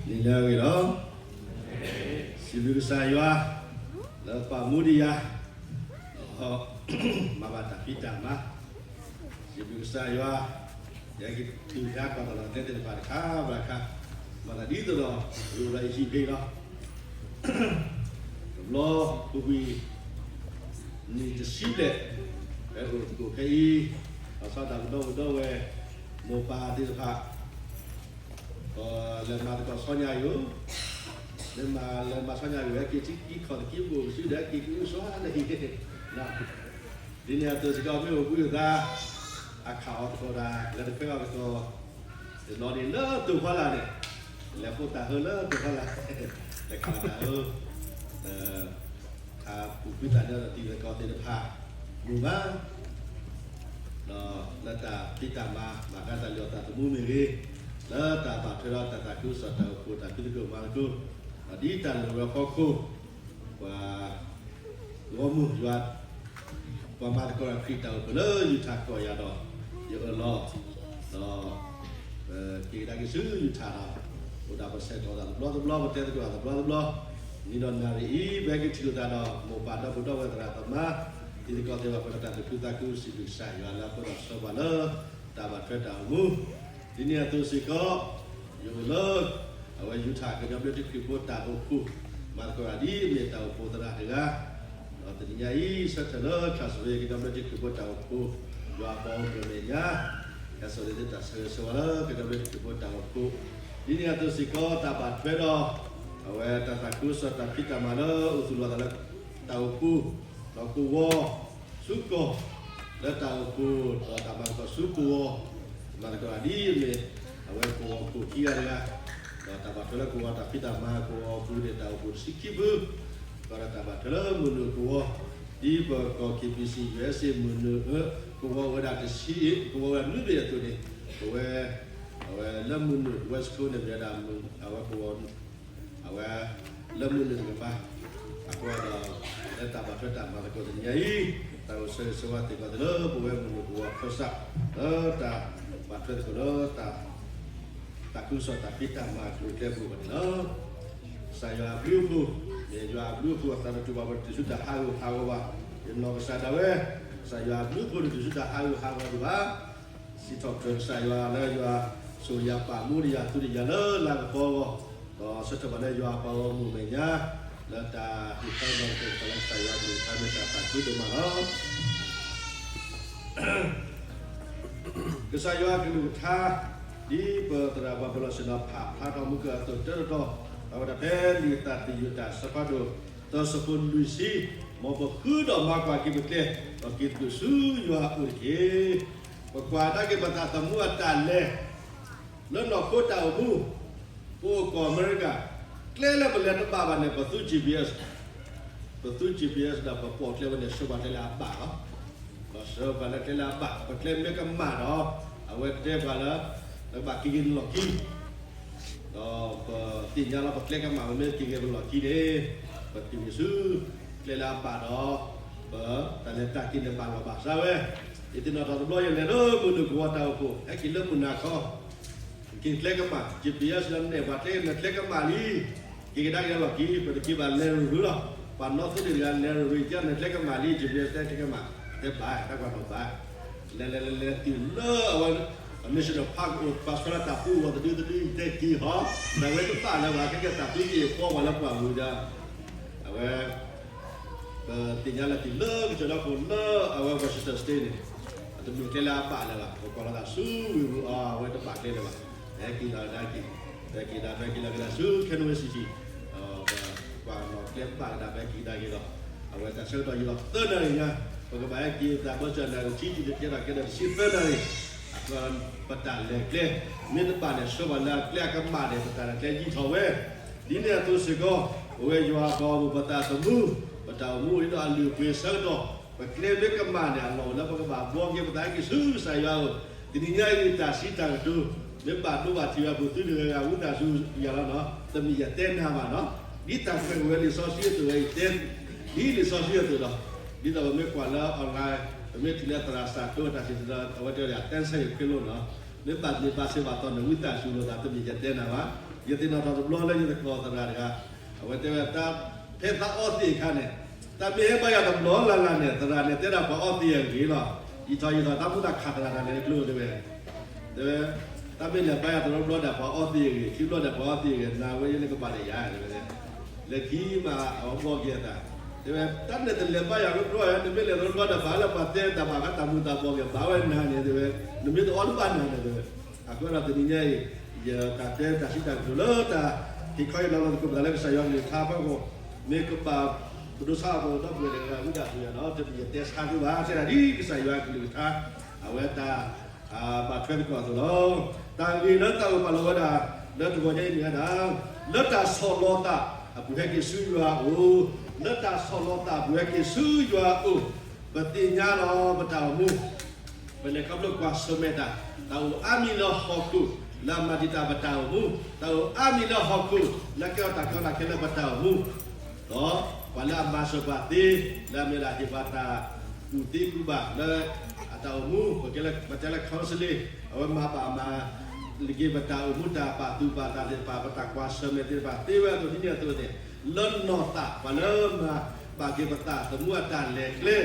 နံၤလၢအဂ့ၤလီၤ. စံးဘျုးကစၢ်ယွၤ လၢပာ်မူဒံးယၤ ဒီးမၤဘၣ်တၢ်ဖံးတၢ်မၤ, စံးဘျုးကစၢ်ယွၤ ယဟဲက့ၤတုၤဖဲကီၢ်တလီၢ်ကျဲသ့ၣ်တဖၣ်တခါဘၣ်တခါ, မၤသးဒ်သိးဒီး ယအိၣ်ဒီးယဟံၣ်ဖဲအံၤလီၤ. တဘျီပူၤကွံာ် နံၣ်တဆံဘျဲၣ် ဖဲအိၣ်သကိးခဲအံၤ, လီၤဆီဒၣ်တၢ်ပဒီပုၢ်ဒီဝဲၢ် မိၢ်ပၢ်သ့ၣ်တဖၣ် ဒီးလဲၤမၤသကိးဆီညါယိာ်, မ့ၢ်မၤလဲၤမၤဆီညါယိာ် ဟဲက့ၤထံက့ၤခီၣ်သက့ၤပအိၣ်စုဒီး ဟဲက့ၤက့ၤအိၣ်ဆီလၢဟံၣ်, ဒ်န့ၣ်အသိးစ့ၢ်ကီး မ့ၢ်အိၣ်ဘှံးအိၣ်သါ အခးအီၤသကိးတၢ် လဲၤတခွဲအီၤသကိး, တနီၤန့ၣ်လၢတိာ်ဖီလာ်န့ၣ် လဲၤဃိတၢ်ဟၢလၢတိာ်ဖီလာ်, လဲၤခးတၢ်ဟၢ အခးပူၤကွံာ်တၢ်ဒီးတံၤသကိးသ့ၣ်တဖၣ် မုာ်မး ဒီးလၢတၢ်ဖံးတၢ်မၤ ဘၣ်ဃးတၢ်လုၢ်အီၣ်တၢ်သမူမ့ၢ်ဂ့ၤ, လၢတၢ်ဘၣ်ထွဲဒီးတၢ်သးခုကစီၣ်တၢ်အိၣ်ဖှိၣ်တၢ်ဖံးသကိးမၤသကိး, ဒီးဒ်တၢ်လုၢ်ဝဲအဖီခိၣ်, ပှၤ ဂီၢ်မုၢ်ယွၤ ပှၤမၤသကိးတၢ်ခရံာ်တၢ်အိၣ်ဖှိၣ်လၢ Utah ကီၢ်ယၤဒီး ယအၢၣ်လီၤ ဒီး က့ၤကဒါက့ၤဆူ Utah ဒီး အိၣ်ဒၣ်ပဆဲးကျိးသးတဘျီတဘျီ ပတဲသကိးသးတဘျီတဘျီ, နံၤဒီးနၣ်ရံၣ်အံၤ ပဟဲက့ၤထံၣ်လိာ်သးဒီး မိၢ်ပၢ်ဒီပုၢ်ဒီဝဲၢ်သရၣ်သမါ တံၤသကိးသ့ၣ်တဖၣ် ပတၢ်သူၣ်ခုသးခု စံးဘျုးကစၢ်ယွၤလၢအဃိဒီးဆှၢပှၤလၢ တၢ်ဘၣ်ထွဲတၢ်အိၣ်မူ, ဒ်န့ၣ်အသိးစ့ၢ်ကီး ယအိၣ်လၢ အဝဲ Utah ကညီဘျၢထံခရံာ်ဖိတၢ်အိၣ်ဖှိၣ် မၤသကိးတၢ်ဒ်အမ့ၢ်တၢ်အိၣ်ဖှိၣ်သရၣ်တဂၤ, ဒီးတနံၤညါအံၤ ဆၢထၢၣ်လၢ Clarksville ကညီဘျၢထံခရံာ်ဖိတၢ်အိၣ်ဖှိၣ် ယွၤအပှၤဂီၢ်မုၢ်မဲာ်ညါ ဟဲစိာ်န့ၢ်တၢ်ဆၢဂ့ၤဆၢဝါလၢ ကညီဘျၢထံခရံာ်ဖိတၢ်အိၣ်ဖှိၣ်, ဒ်န့ၣ်အသိးစ့ၢ်ကီး တၢ်ဘၣ်ထွဲဒီး အဝဲတၢ်သးခုကစီၣ်တၢ်ဖံးတၢ်မၤလၢ အိၣ်သူၣ်လီၤသးလၢ တၢ်အိၣ်ဖှိၣ် ဒီးကဝီၤ ဆူကီၢ် လၢတၢ်အိၣ်ဖှိၣ်ဒီးတၢ်မၤသကိးဆူကဝီၤ, မၤသကိးတၢ်ဒ်အမ့ၢ် အဝဲကဝီၤခိၣ်ခံဂၤတဂၤ, ဒီးတၢ်ဘၣ်ထွဲလၢကဝီၤတၢ်ဖံးတၢ်မၤကဝီၤပူၤန့ၣ် တၢ်အိၣ်ဖှိၣ်တဆံခံဖု, ဒီးတၢ်ဘၣ်ထွဲလၢမုၢ်နုာ်ကဝီၤ, ဒ်ပကီၢ် K B C U S A မုၢ်နုာ် ကဝီၤဝဲဒၣ်တဆံ, ကဝီၤဝဲဒၣ်နွံဘ့ၣ်အသိးန့ၣ်, ပဝဲ အဝဲလၢမုၢ်နုာ် West Coast န့ၣ် မ့ၢ်ဝဲဒၣ် အဝဲကဝီၤ အဝဲ လၢမုၢ်နုာ်တကပၤ, အဃိဒီး လၢတၢ်ဘၣ်ထွဲတၢ်မၤသကိးတနံၤညါအံၤ, တၢ်အိၣ်ဆၢဂ့ၤဆၢဝါသ့ၣ်ကီးသ့ၣ်လၢပဝဲမုၢ်နုာ်ကဝီၤခၢၣ်စး, လၢတၢ်ဘၣ်ထွဲသကိးလၢတၢ် သးခုကစီၣ်တၢ်ဖံးတၢ်မၤအကျိၤအကျဲပူၤဘၣ်န့ၣ်လီၤ. ကစၢ်ယွၤအဘျုးအဖှိၣ်, မ့ၢ်ယွၤအဘျုးအဖှိၣ်အသးတတူၢ်ဘၣ်ပတုၤဆူတၢ်ဟးဂူာ်ဟးဂီၤဘၣ်, ယနီၢ်ကစၢ်ဒၣ်ဝဲ, ကစၢ်ယွၤအဘျုးအဖှိၣ်တတုၤဆူတၢ်ဟးဂူာ်ဟးဂီၤဒံးဘၣ် စံးထီၣ်ပတြၢၤကစၢ်ယွၤလၢယွၤ ဆိၣ်ယၤပာ်မူဒံးယၤသူဒံးယၤလၢလါကပီၤအဂီၢ်, ဒီးဆၢထၢၣ်ဘၣ်လၢယွၤအပှၤဂီၢ်မုၢ်မဲာ်ညါ, လၢတၢ်ဟ့ၣ်ခီဒီးကစၢ်ယွၤကလုၢ်ကထါမ့ၢ်တၢ်သးခုဒိၣ်မးလီၤ. ကစၢ်ယွၤအကလုၢ်ကထါ ဒ်ပသရၣ်ဘၣ်ပလီၢ်ဆ့ၣ်နီၤ ဖးဖျါထီၣ်မူကၢၢ်အသိးတၢတတီၤ, အဝဲဒၣ်ဖဲလံာ်သးသယုၢ်တၢ် ဆၢဖးဒိၣ် သၢဆၢဖိလွံၢ်ဆံ, မ်ပဃုဒီးမၤကွၢ်က့ၤပကျဲ, ဒီးက့ၤသကိးဆူယွၤအအိၣ်တက့ၢ်. ပကွၢ်ကဒါက့ၤပသးသမူအတၢ်လဲၤ လၢနီၢ်ခိတၢ်အိၣ်မူ, ပအိၣ်ကီၢ်အမဲရကၤ, ကျဲလၢပလဲၤတဘၣ်ဘၣ်န့ၣ် ပသူ G P S, ပသူ G P S ဒီးပပိာ်ကျဲဝဲန့ၣ် ဆှၢပှၤကျဲလၢအဘၣ်လီၤ. ဒီးဆှၢပှၤလၢကျဲလၢအဘၣ်, ပကျဲမ့ၢ်ကမၣ်ဒီး အဝဲတဲပှၤလၢ နကဘၣ်က့ၤက့ၤနလီၢ်ခံ ဒီးပသ့ၣ်ညါလီၤ ပကျဲကမၣ် ပမ့ၢ်က့ၤက့ၤပလီၢ်ခံန့ၣ် ပတုၤက့ၤဆူ ကျဲလၢအဘၣ်ဒီး ပတၢ်လဲၤတၢ်က့ၤန့ၣ်ဘၣ်လီၢ်ဘၣ်စးဝဲ. ယသ့ၣ်နီၣ်ထီၣ်တဘျီ ယလဲၤလၢမုၢ်နုာ်ကဝီၤတၢ်အိၣ်ဖှိၣ် ဟဲက့ၤလၢမုၢ်နၤခီ က့ၤကျဲကမၣ် G P S လၢနဲၣ်ပှၤကျဲ နကျဲကမၣ်လံ က့ၤကဒါက့ၤလီၢ်ခံ ပတက့ၤဘၣ်လဲၤရရူလီၤ. ပှၤနီၣ်သိဒံးတဂၤလဲၤရရူ ကနကျဲကမၣ်လံ G P S တဲကျဲကမၣ် တဲဘၣ် တၢ်ကွၢ်နီၣ်ဘၣ် လဲၤလဲၤလဲၤလဲၤတုၤလၢအဝဲ national park အိၣ်ပာ်ဆှၢလၢတၢ်ပူၤဂီၢ်တဒုတဒု ယတဲက့ၤဟီ နဝဲတဘၣ်လၢၤဘၣ် ခဲကဲတၢ်သူက့ၤဃီပှၤလၢပှၤမူဒါ အဝဲ ပသ့ၣ်ညါလၢတုၤလၢကစၢၢ်ဒီခိၣ်လၢအဝဲ Washington State န့ၣ် အတမ့ၢ်ကျဲလၢအဘၣ်လၢၤဘၣ် ပကွၢ်လီၤသးဆူဝ့ၢ်ပူၤအီၤ အဝဲတဘၣ်ကျဲလၢၤဘၣ် ပဟဲက့ၤလီၤကဒါက့ၤ ပဟဲက့ၤဒၣ် ပဟဲက့ၤလီၤကဒါဆူ Kansas City ပကွၢ်နီၣ်ကျဲဘၣ်ကဒါ ပဟဲက့ၤကဒါက့ၤဒီး အဝဲတၢ်ဆၢကတီၢ်ယံာ်လီၤသၢနၣ်ရံၣ်ညါ ပကဘၣ်ဟဲက့ၤသးဘၢစၢၤနၣ်ရံၣ်ဆံ တုၤလၢကဲထီၣ်ကဲဒီးတဆံသၢနၣ်ရံၣ် အဃိ ပတၢ်လဲၤကျဲ မ့ၢ်တဘၣ်န့ၣ် ဆှၢပှၤလၢအကျဲအကမၣ်န့ၣ် ပတၢ်လဲၤကျဲယံာ်ထီၣ်ဝဲ ဒ်န့ၣ်အသိးစ့ၢ်ကီး ပဝဲယွၤအပှၤဂီၢ်မုၢ် ပသးသမူ ပတၢ်အိၣ်မူအိၣ်ဒီးအလုၢ်အပှ့ၤဆၢကတီၢ် ပကျဲမ့ၢ်ကမၣ်န့ၣ် အလီၢ်အိၣ်လၢပကဘၣ်ဘှီက့ၤပသးဟဲက့ၤဆူကစၢ်ယွၤအအိၣ် တနံၤညါအံၤ တၢ်စံးတၢ်ကတိၤ မ့ၢ်ဘၣ်ဒိဘၣ်ထံးဝဲအပူၤ သုတဂၤဂၤဝံသးစူၤယၤလီၤနီၤ တမ့ၢ်ယတဲနၤဘၣ်နီၤ ဒ်တၢ်ကွဲးဝဲလံာ်စီဆှံအသိးဝဲအံၤတဲ ဒ်လံာ်စီဆှံအသိးလီၤ ဒ်သိးပမ့ၢ်ကွၢ်လၢ online ပမ့ၢ်ထံၣ်လၢသရၣ်စၢ်တိအတၢ်စံးတၢ် အဝဲတဲဝဲဒၣ် တၢ်ဆၢယိၤခ့လိနီၤ မ့ၢ်ဘၣ်မ့ၢ်ဘၣ်စ့ၢ်ဘၣ်သီန့ၣ် ဝံသးစူၤလိာ်သး တမ့ၢ်ယတဲနၤဘၣ် ယသ့ၣ်နီၣ်ထီၣ်တဘျီလၢယသကိးသရၣ်တဂၤ, အဝဲတဲဝဲတၢ် ဖဲသးအီသံးအခါန့ၣ်, တၢ်မ့ၢ်ဟဲဘါယွၤတဘျီလၢ်လၢ်န့ၣ် သရၣ်န့ၣ်တဲဒၣ်ပှၤအီသံးအဂ့ၢ်လီၤ. ယံာ်ထီၣ်ယံာ်ထီၣ်တၢ်မူတၢ်ခးသရၣ်တၢ်လဲၤကျိၤတဲဝဲ, တဲဝဲ, တၢ်မ့ၢ်လဲၤဘါယွၤတဘျီဘျီဒၣ်ပှၤအီသံးအဂ့ၢ်, ခံဘျီဒၣ်ပှၤအီသံးအဂ့ၢ်, နၤဝဲယဲန့ၣ်ကဘၣ်တယာ်တဲဝဲ, လဲၤခံမးအဝဲဘှီက့ၤအသး, တဲဝဲ, တၢ်န့ၣ်တလဲၤဘါယွၤတဘျီဘျီ, နမ့ၢ်လဲၤတဘျီဘျီဒၣ်ဘၣ်လၢပှၤတဲတၢ်ဘၣ်ဃးတၢ်မူၤတၢ်ဘှီးက့ၤ ဘၣ်ဝဲနၤန့ၣ်တဲဝဲ, နမ့ၢ်တအီတဘၣ်နၤန့ၣ်တဲဝဲ. အဃိဒီးတနံၤညါအံၤ, ယတၢ်တဲတၢ်စံးတၢ်ကတိၤလၢတၢ်ဟ့ၣ်ခီအံၤလီၤလီၤသကိးပသးလၢကစၢ်ယွၤကလုၢ်ကထါဖီခိၣ်, မ့ၢ်ကဘၣ်ပဒိဆါအီၤပဒီပုၢ်ဝဲၢ်တဂၤဂၤဝံဒၣ်ပှဲၤဒီး တမ့ၢ်ယတဲဆါသုဘၣ်, တဲဒၣ်ဒ်ကစၢ်ယွၤကလုၢ်ကထါ, အဝဲတၢ် ဘၣ်ထွဲသကိးအသိးလီၤ. တၢ်ဂ့ၢ်လၢတၢ်အိၣ်ပာ်လီၤဝဲဒၣ် လၢတဂီၤညါအံၤမ့ၢ်ဝဲဒၣ်, လၢတၢ်ဆီၣ်လီၤသးအပူၤဟဲက့ၤဆူယွၤအအိၣ်, လၢတၢ်ဆီၣ်လီၤသးအပူၤဟဲက့ၤဆူယွၤအအိၣ်, ပသ့ၣ်ညါလီၤပတၢ်အိၣ်မူ ပလဲၤခီဖျိကွၢ်ဆၢၣ်မဲာ်တၢ်, တၢ်အိၣ်အါမံၤလၢဟီၣ်ခိၣ် လၢအမၤတံာ်တာ်ပတၢ်အိၣ်မူ, တၢ်အိၣ်အါမံၤလၢဟီၣ်ခိၣ် လၢကဲထီၣ်တၢ်ကီတၢ်ခဲလၢပတၢ်အိၣ်မူ, ဒီးပှၤလၢအမၤစၢၤပှၤသ့, လၢအမ့ၢ်ဒၣ်ဟ့ၣ်ပှၤတၢ်ကူၣ်သ့ကူၣ်ဘၣ်လၢအတၢ်အိၣ်မူ, ပတဲလၢ counseling, အဝဲမၤဘၣ်မၤ လၢက့ၤပတၢ်အိၣ်မူတၢ်ပာ်သူၣ်ပာ်သးသ့ၣ်တဖၣ်, ပတၢ်ကွၢ်ဆၢၣ်မဲာ်သ့ၣ်တဖၣ်, သ့ဝဲအသိးဒ်န့ၣ်အသိးန့ၣ်, လၢနီၢ်သးပှၤလၢမၤဘၣ်က့ၤပသးသမူအတၢ်လဲၤကျဲ,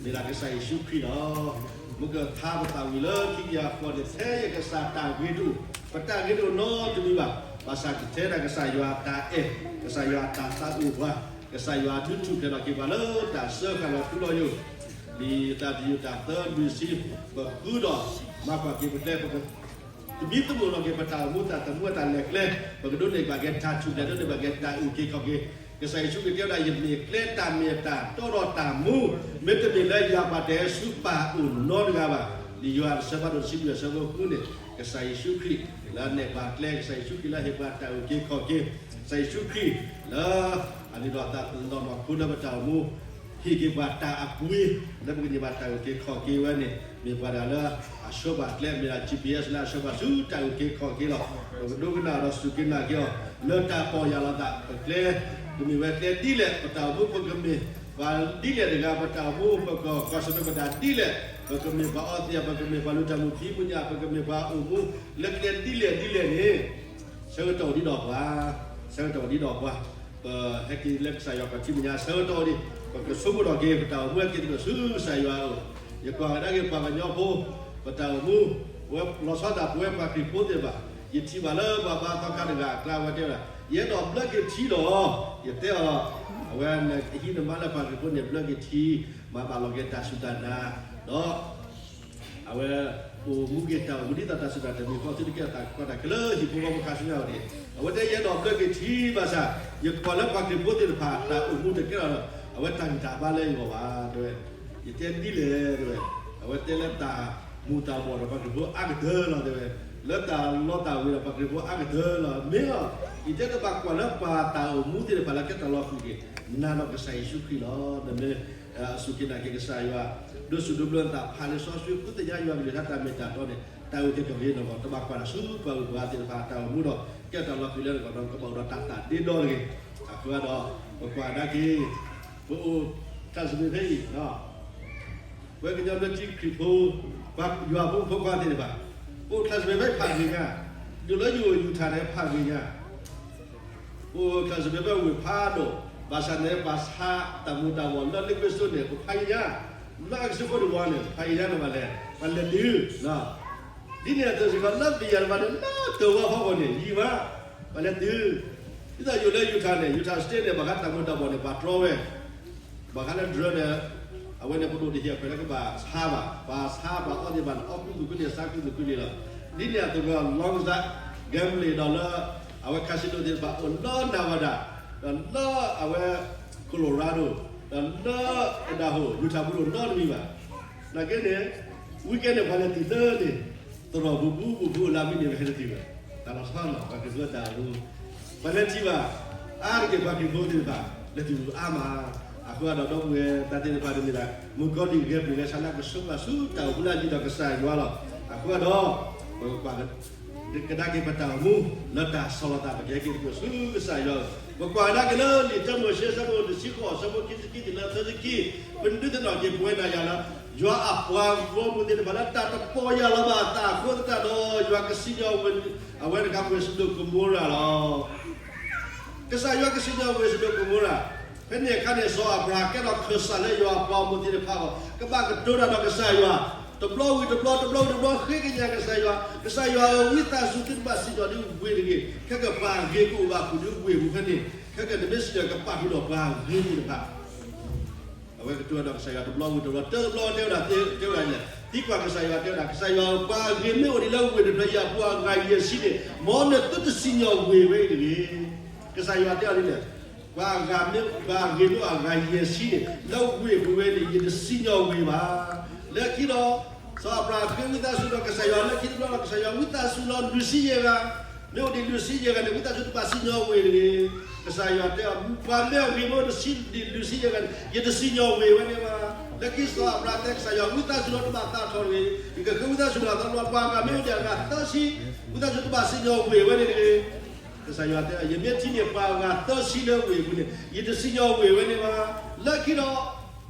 မ့ၢ်ဒၣ်ကစၢ်ယ့ၣ်ၡူးခရံာ်လီၤ. မ့ၢ်ကထါပသးဝံၤလၢခံကယၤဃိးန့ၣ်, ထဲယကစၢ်တၢ်ဂ့ၤတအိၣ်, ပတၢ်ဂ့ၤတအိၣ်နီတမံၤဘၣ်, ဘၣ်ဆၣ်ကထဲဒၣ်ကစၢ်ယွၤတၢ်အဲၣ်, ကစၢ်ယွၤတၢ်သးအိၣ်ပှၤ, ကစၢ်ယွၤဒုးထူၣ်ဖျဲးလီၤက့ၤပှၤလၢတၢ်စၢဃာ်လီၤထူလီၤယိာ်, လံာ်တၢ်တယုၢ်တၢ်သၢလွံၢ်ဆံ, ပဃုဒီးမၤကွၢ်က့ၤပကျဲ ပက သမံသမိးလီၤက့ၤပတၢ်အိၣ်မူတၢ်သမူအတၢ်လဲၤကျဲ, ပကဒိးန့ၢ်ဘၣ်က့ၤတၢ်ထူၣ်ဖျဲး, ဒိးန့ၢ်ဘၣ်က့ၤတၢ်အုၣ်က့ၤခီၣ်က့ၤ, ကစၢ်ယ့ၣ်ၡူးခရံာ်တဲဝဲဒၣ် ယမ့ၢ်ကျဲတၢ်မ့ၢ်တၢ်တီဒီးတၢ်မူ, မ့တမ့ၢ်လၢယၤပှၤတဟဲဆူပၢ်အအိၣ်နီတဂၤဘၣ်, လံာ်ယိၤဟၣ်တဆၢဖးဒိၣ်တဆံလွံၢ်အဆၢဖိဃုန့ၣ်, ကစၢ်ယ့ၣ်ၡူးခရံာ်လၢအနဲၣ်ပှၤကျဲ, ကစၢ်ယ့ၣ်ၡူးခရံာ်လၢဟ့ၣ်ပှၤတၢ်အုၣ်က့ၤခီၣ်က့ၤ, ကစၢ်ယ့ၣ်ၡူးခရံာ်လၢ အလုၢ်အလၢ်သးနီၢ်နီၢ်ခိလၢပတၢ်အိၣ်မူ ဟ့ၣ်က့ၤပှၤတၢ်အပှ့ၤ လၢပကန့ၢ်ဘၣ်တၢ်အုၣ်က့ၤခီၣ်က့ၤဝဲန့ၣ် မ့ၢ်ပှၤတဂၤလၢအဆှၢပှၤကျဲ, မ့ၢ်ဒၣ် G P S လၢအဆှၢပှၤဆူတၢ်အုၣ်က့ၤခီၣ်က့ၤလီၤ. ပကဒိကနၣ်ဒီးစူၢ်က့ၤနာ်က့ၤအီၤ လၢတၢ်ပီၢ်ယၢ်လီၤသး ပကျဲ, ပမ့ၢ်ဝဲကျဲဒ်လဲၣ်, ပတၢ်အိၣ်မူပကမ့ၢ်ပှၤဒ်လဲၣ်တဂၤ, ပတၢ်အိၣ်မူပကကွၢ်ဆၢၣ်မဲာ်ပတၢ်ဒ်လဲၣ်, ပကမ့ၢ်ပှၤအီသံး, ပကမ့ၢ်ပှၤလူၤတၢ်မုာ်ဖံးမုာ်ညၣ်, ပကမ့ၢ်ပှၤအိၣ်မူလၢကျဲဒ်လဲၣ်ဒ်လဲၣ်န့ၣ် ဆၢကတီၢ်ဒ်ဒီးပှၤ, ဆၢကတီၢ်ဒ်ဒီးပှၤ, ပဟဲက့ၤလၢကစၢ်ယွၤပှၤထံမဲာ်ညါ ဆၢကတီၢ်ဒံး, ပကဆိကမိၣ်ထီၣ်က့ၤ ပတၢ်အိၣ်မူဟဲက့ၤသကိးဆူကစၢ်ယွၤအအိၣ်, ယကွၢ်ကဒါက့ၤပှၤကညီဖိ, ပတၢ်အိၣ်မူ, ပဝဲလီၤဆီဒၣ်တၢ် ပဝဲပှၤခရံာ်ဖိသ့ၣ်တဖၣ်, ယထံၣ်ဘၣ်လၢပှၤဘါသီခါတဂၤအကျါဝဲတဲဝဲဒၣ်, ယအဲၣ်ဒိးဘျၢက့ၤထံလီၤ, ယတဲအီၤ, အဝဲန့ၣ် ဟံးန့ၢ်မါလၢပှၤခရံာ်ဖိန့ၣ် ဘျၢက့ၤထံ, မၤဘၣ်လီၤက့ၤတၢ်စူၢ်တၢ်နာ်, ဒီး အဝဲအိၣ်မူက့ၤတၢ်အိၣ်မူဒ်သိးတၢ်စူၢ်တၢ်နာ်တမံၤဃီ သုတကဲထီၣ်တၢ်ကီတၢ်ခဲလၢဟံၣ်ဖိဃီဖိခါဆူညါအံၤန့ၣ်, အဝဲတဲယအဲၣ်ဒိးဘျၢက့ၤထံဘၣ်ဆၣ်, ယကွၢ်လၢပှၤခရံာ်ဖိသ့ၣ်တဖၣ် တၢ်အိၣ်မူတကဲထီၣ်, အဝဲတၢ်ဂံၢ်တၢ်ဘါလၢယဂီၢ်ဘၣ်တဲဝဲ, ယတဲဒ်လဲၣ်တဲဝဲ, အဝဲတဲလၢတၢ်မူၤတၢ်ဘှီးဒီးပှၤခရံာ်ဖိအါကတၢၢ်လီၤတဲဝဲ, လၢတၢ်လီတၢ်ဝ့ၤဒီးပှၤခရံာ်ဖိအါကတၢၢ်လီၤ, မ့ၢ်လီၤ, ယတဲတဘၣ်ကွၢ်လၢပှၤတၢ်အိၣ်မူသ့ၣ်တဖၣ်လၢကဲတၢ်လီၤဃံၤက့ၤ, နာ်ဒီးကစၢ်ယ့ၣ်ၡူးခရံာ်လီၤ, နမ့ၢ် အစူၢ်က့ၤနာ်က့ၤကစၢ်ယွၤ, ဒိးစူၢ်ဒိးဘျၢနသးဖးလံာ်စီဆှံ ဃုသ့ၣ်ညါယွၤကလုၢ်ကထါတၢ်မ့ၢ်တၢ်တီန့ၣ်, တၢ်အုၣ်က့ၤခီၣ်က့ၤနဂီၢ်, တဘၣ်ကွၢ်တၢ်ဆူပှၤဂုၤပှၤဂၤသ့ၣ်တဖၣ်အတၢ်အိၣ်မူဒီး ကဲတၢ်လီၤဃံၤလၢနဂီၢ်ဒီး ကဘၣ်အိၣ်ဒီးတၢ်သးဒ့ဒီတဂ့ၤ, အဃိဒီး ပကွၢ်ကဒါက့ၤ, ပအိၣ် classmate ဖဲအံၤ ပဝဲကညီဘျၢထံခရံာ်ဖိ, ပှၤယွၤဖိမုၣ်ဖိခွါသ့ၣ်တဖၣ်, ပအိၣ် classmate ဖဲဖးဂ့ၤညါ, ဒ်လၢယအိၣ်ယူၤထၣ်န့ၣ်ဖးဂ့ၤညါ ပအိၣ် classmate ဖဲဝ့ၢ်ဖးဒိၣ်, ဘၣ်ဆၣ်န့ၣ် ပှၤဆါတၢ်မူၤတၢ်ဘှီးလၢ liquor store န့ၣ် ပဖးဂ့ၤညါ, လၢအကစၢဖိတဝီန့ၣ် ပဖးဂ့ၤညါန့ၣ်ဘၣ်လဲၣ်, ပှၤလဲၤတုၤ, ဒ်န့ၣ်အသိးစ့ၢ်ကီး လၢပယီၤတဖၣ်န့ၣ် လၢတဝီဖီခိၣ်န့ၣ် ယံာ်မး, ပှၤလဲၤတုၤ, ဒ်သိးယအိၣ်လၢယူၤထၣ်န့ၣ် ယူၤထၣ် state န့ၣ် ဘၣ်ဃးတၢ်မူၤတၢ်ဘှီးန့ၣ် ပှၤတြီဝဲ ဘၣ်ဃးလၢ drug န့ၣ်, အဝဲန့ၣ် ပဒိၣ်တဟ့ၣ်အခွဲးလၢကဘၣ်ဆါဘၣ်, ပှၤဆါပှၤအီသ့ၣ်တဖၣ်န့ၣ် အီကူသူၣ်ကူန့ၣ် ဆါကူသူၣ်ကူန့ၣ်လီၤ. ဒ်န့ၣ်အသိးကီး Las Vegas gambling ဒီးလၢ အဝဲ casino သ့ၣ်တဖၣ်အိၣ်လၢ Nevada ဒီးလၢအဝဲ Colorado ဒီးလၢ Idaho, Utah ပူၤအိၣ်နီတမံၤဘၣ်. နာ်က့န့ၣ် weekend န့ၣ် ပှၤလဲၤတုၤလၢန့ၣ် သရိာ်ပူၤ ပူၤပူၤ ပူၤလၢမံၤန့ၣ် ပဟဲတတုၤဘၣ်. တၢ်လီၤဆီလီၤ ပှၤခရံာ်ဖိတၢ်အိၣ်မူ ပှၤလဲၤထံၣ်ဘၣ် အါတက့ၢ်ပှၤခရံာ်ဖိသ့ၣ်တဖၣ် လဲၤတုၤအါမး. အဃိဒီး ဒီပုၢ်ဝဲၢ်သ့ၣ်တဖၣ်တမ့ၢ်ဒၣ် မုၣ်ကီၤလံၢ်ဂဲၤပျုၢ်ဂဲၤဆှးလၢကဆိးပာ်ဆူ တၢ်အိၣ်မူလၢအယံၤဒီးကစၢ်ယွၤလီၤ. အဃိဒီး ပကကွၢ်ကဒါက့ၤပတၢ်အိၣ်မူ လၢတၢ်ဆီၣ်လီၤသး ပကဟဲက့ၤသကိးဆူကစၢ်ယွၤ. ပကွၢ်ကဒါက့ၤလၢလံာ်တၢမိၤၡ့ အဆၢဖိတဆံဃိး အဆၢဖိခံဆံခံတုၤလၢသၢဆံခံ, ပဒုးသ့ၣ်နီၣ်က့ၤပဝဲဒၣ်ယၤလၢ ယွၤအပှၤဂီၢ်မုၢ်သ့ၣ်တဖၣ်လၢတၢ်တပီၢ်ယၢ်လီၤဘၣ်အသးအဃိသတးဒီး ကစံၣ်ညီၣ်ဝဲ အဝဲတခါဝ့ၢ်စဒိၣ်ကမိရၤလီၤ. ကစၢ်ယွၤကစံၣ်ညီၣ်ဝ့ၢ်စဒိၣ်ကမိရၤ, ဖဲန့ၣ်အခါန့ၣ် စီၤအၤဘြၤဟၣ်ကဲထီၣ်ခၢၣ်စးလၢယွၤအပှၤမိၢ်သ့ၣ်တဖၣ်အဂီၢ် ကဘၣ်ကတိၤတၢ်ဒီးကစၢ်ယွၤ, တဘျီဝံၤတဘျီ တဘျီဝံၤတဘျီ ဃ့ကညးကစၢ်ယွၤ, ကစၢ်ယွၤဧၢ ဝံသးစူၤ သုတဘၣ်စံၣ်ညီၣ်ဒ်ဝ့ၢ်တဂ့ၤ, ခဲကပှၤဂ့ၤကအိၣ်ဘၣ်ဃုာ်ဒီးဝ့ၢ်ပူၤ ဖဲန့ၣ်, ခဲကနမ့ၢ်စံၣ်ညီၣ် ကပာ်ဃုာ်ဒီးပှၤဂ့ၤသ့ၣ်တဖၣ် အဝဲကတိၤတၢ်ဒီးကစၢ်ယွၤတဘျီဝံၤတဘျီ တဘျီတဲဝဲဒၣ်, တဲဝဲဒၣ်န့ၣ်, သံကွၢ်ကစၢ်ယွၤတဲဝဲဒၣ်, ကစၢ်ယွၤဧၢ ပှၤဂ့ၤမ့ၢ်အိၣ်ဒံးလၢဝ့ၢ်တဖျၢၣ်အံၤအပူၤအဂၤယဲၢ်ဆံန့ၣ် မ်နသုတစံၣ်ညီၣ်ဝ့ၢ်ဝဲအံၤတဂ့ၤ. ကစၢ်ယွၤတဲအီၤဒ်န့ၣ်, ပှၤဂ့ၤမ့ၢ်အိၣ်အဂၤယဲၢ်ဆံန့ၣ် လၢဝ့ၢ်ပူၤဝဲန့ၣ် ယတစံၣ်ညီၣ်ဝ့ၢ်ဘၣ်. လၢခံဒီး စီၤအၤဘြၤဟၣ်ဃ့ဝံသးစူၤဒီးကစၢ်ယွၤ လၢခံတဘျီဒီး ကစၢ်ယွၤ ဝံသးစူၤလီၤ လွံၢ်ဆံယဲၢ်ဂၤ, မ့ၢ်အိၣ်ဒံးလွံၢ်ဆံယဲၢ်ဂၤန့ၣ် ဝံသးစူၤတဘၣ်စံၣ်ညီၣ်ဝ့ၢ်တဂ့ၤ. ကစၢ်ယွၤတဲအီၤ ပှၤမ့ၢ်အဂ့ၤမ့ၢ်အိၣ်ဒံးလွံၢ်ဆံယဲၢ်ဂၤန့ၣ် ယတစံၣ်ညီၣ်ဝ့ၢ်ဝဲန့ၣ်ဘၣ်. လၢခံစီၤအၤဘြၤဟၣ်တဲကစၢ်ယွၤ ဝံသးစူၤလီၤ တဘၣ်သးထီၣ်တဂ့ၤ, ယကဃ့ဝံသးစူၤလီၤသီလီၤ ပှၤဂၤမ့ၢ်အိၣ်ဒံးအဂၤသၢဆံ, ဝံသးစူၤတဘၣ်စံၣ်ညီၣ်ဝ့ၢ်ဝဲန့ၣ်တဂ့ၤ. ကစၢ်ယွၤတဲ ယမ့ၢ်ထံၣ်န့ၢ်ပှၤဂၤသၢဆံလၢဝ့ၢ်ပူၤန့ၣ် ယတစံၣ်ညီၣ်ဝ့ၢ်ဝဲန့ၣ်ဘၣ်. လၢခံဒီး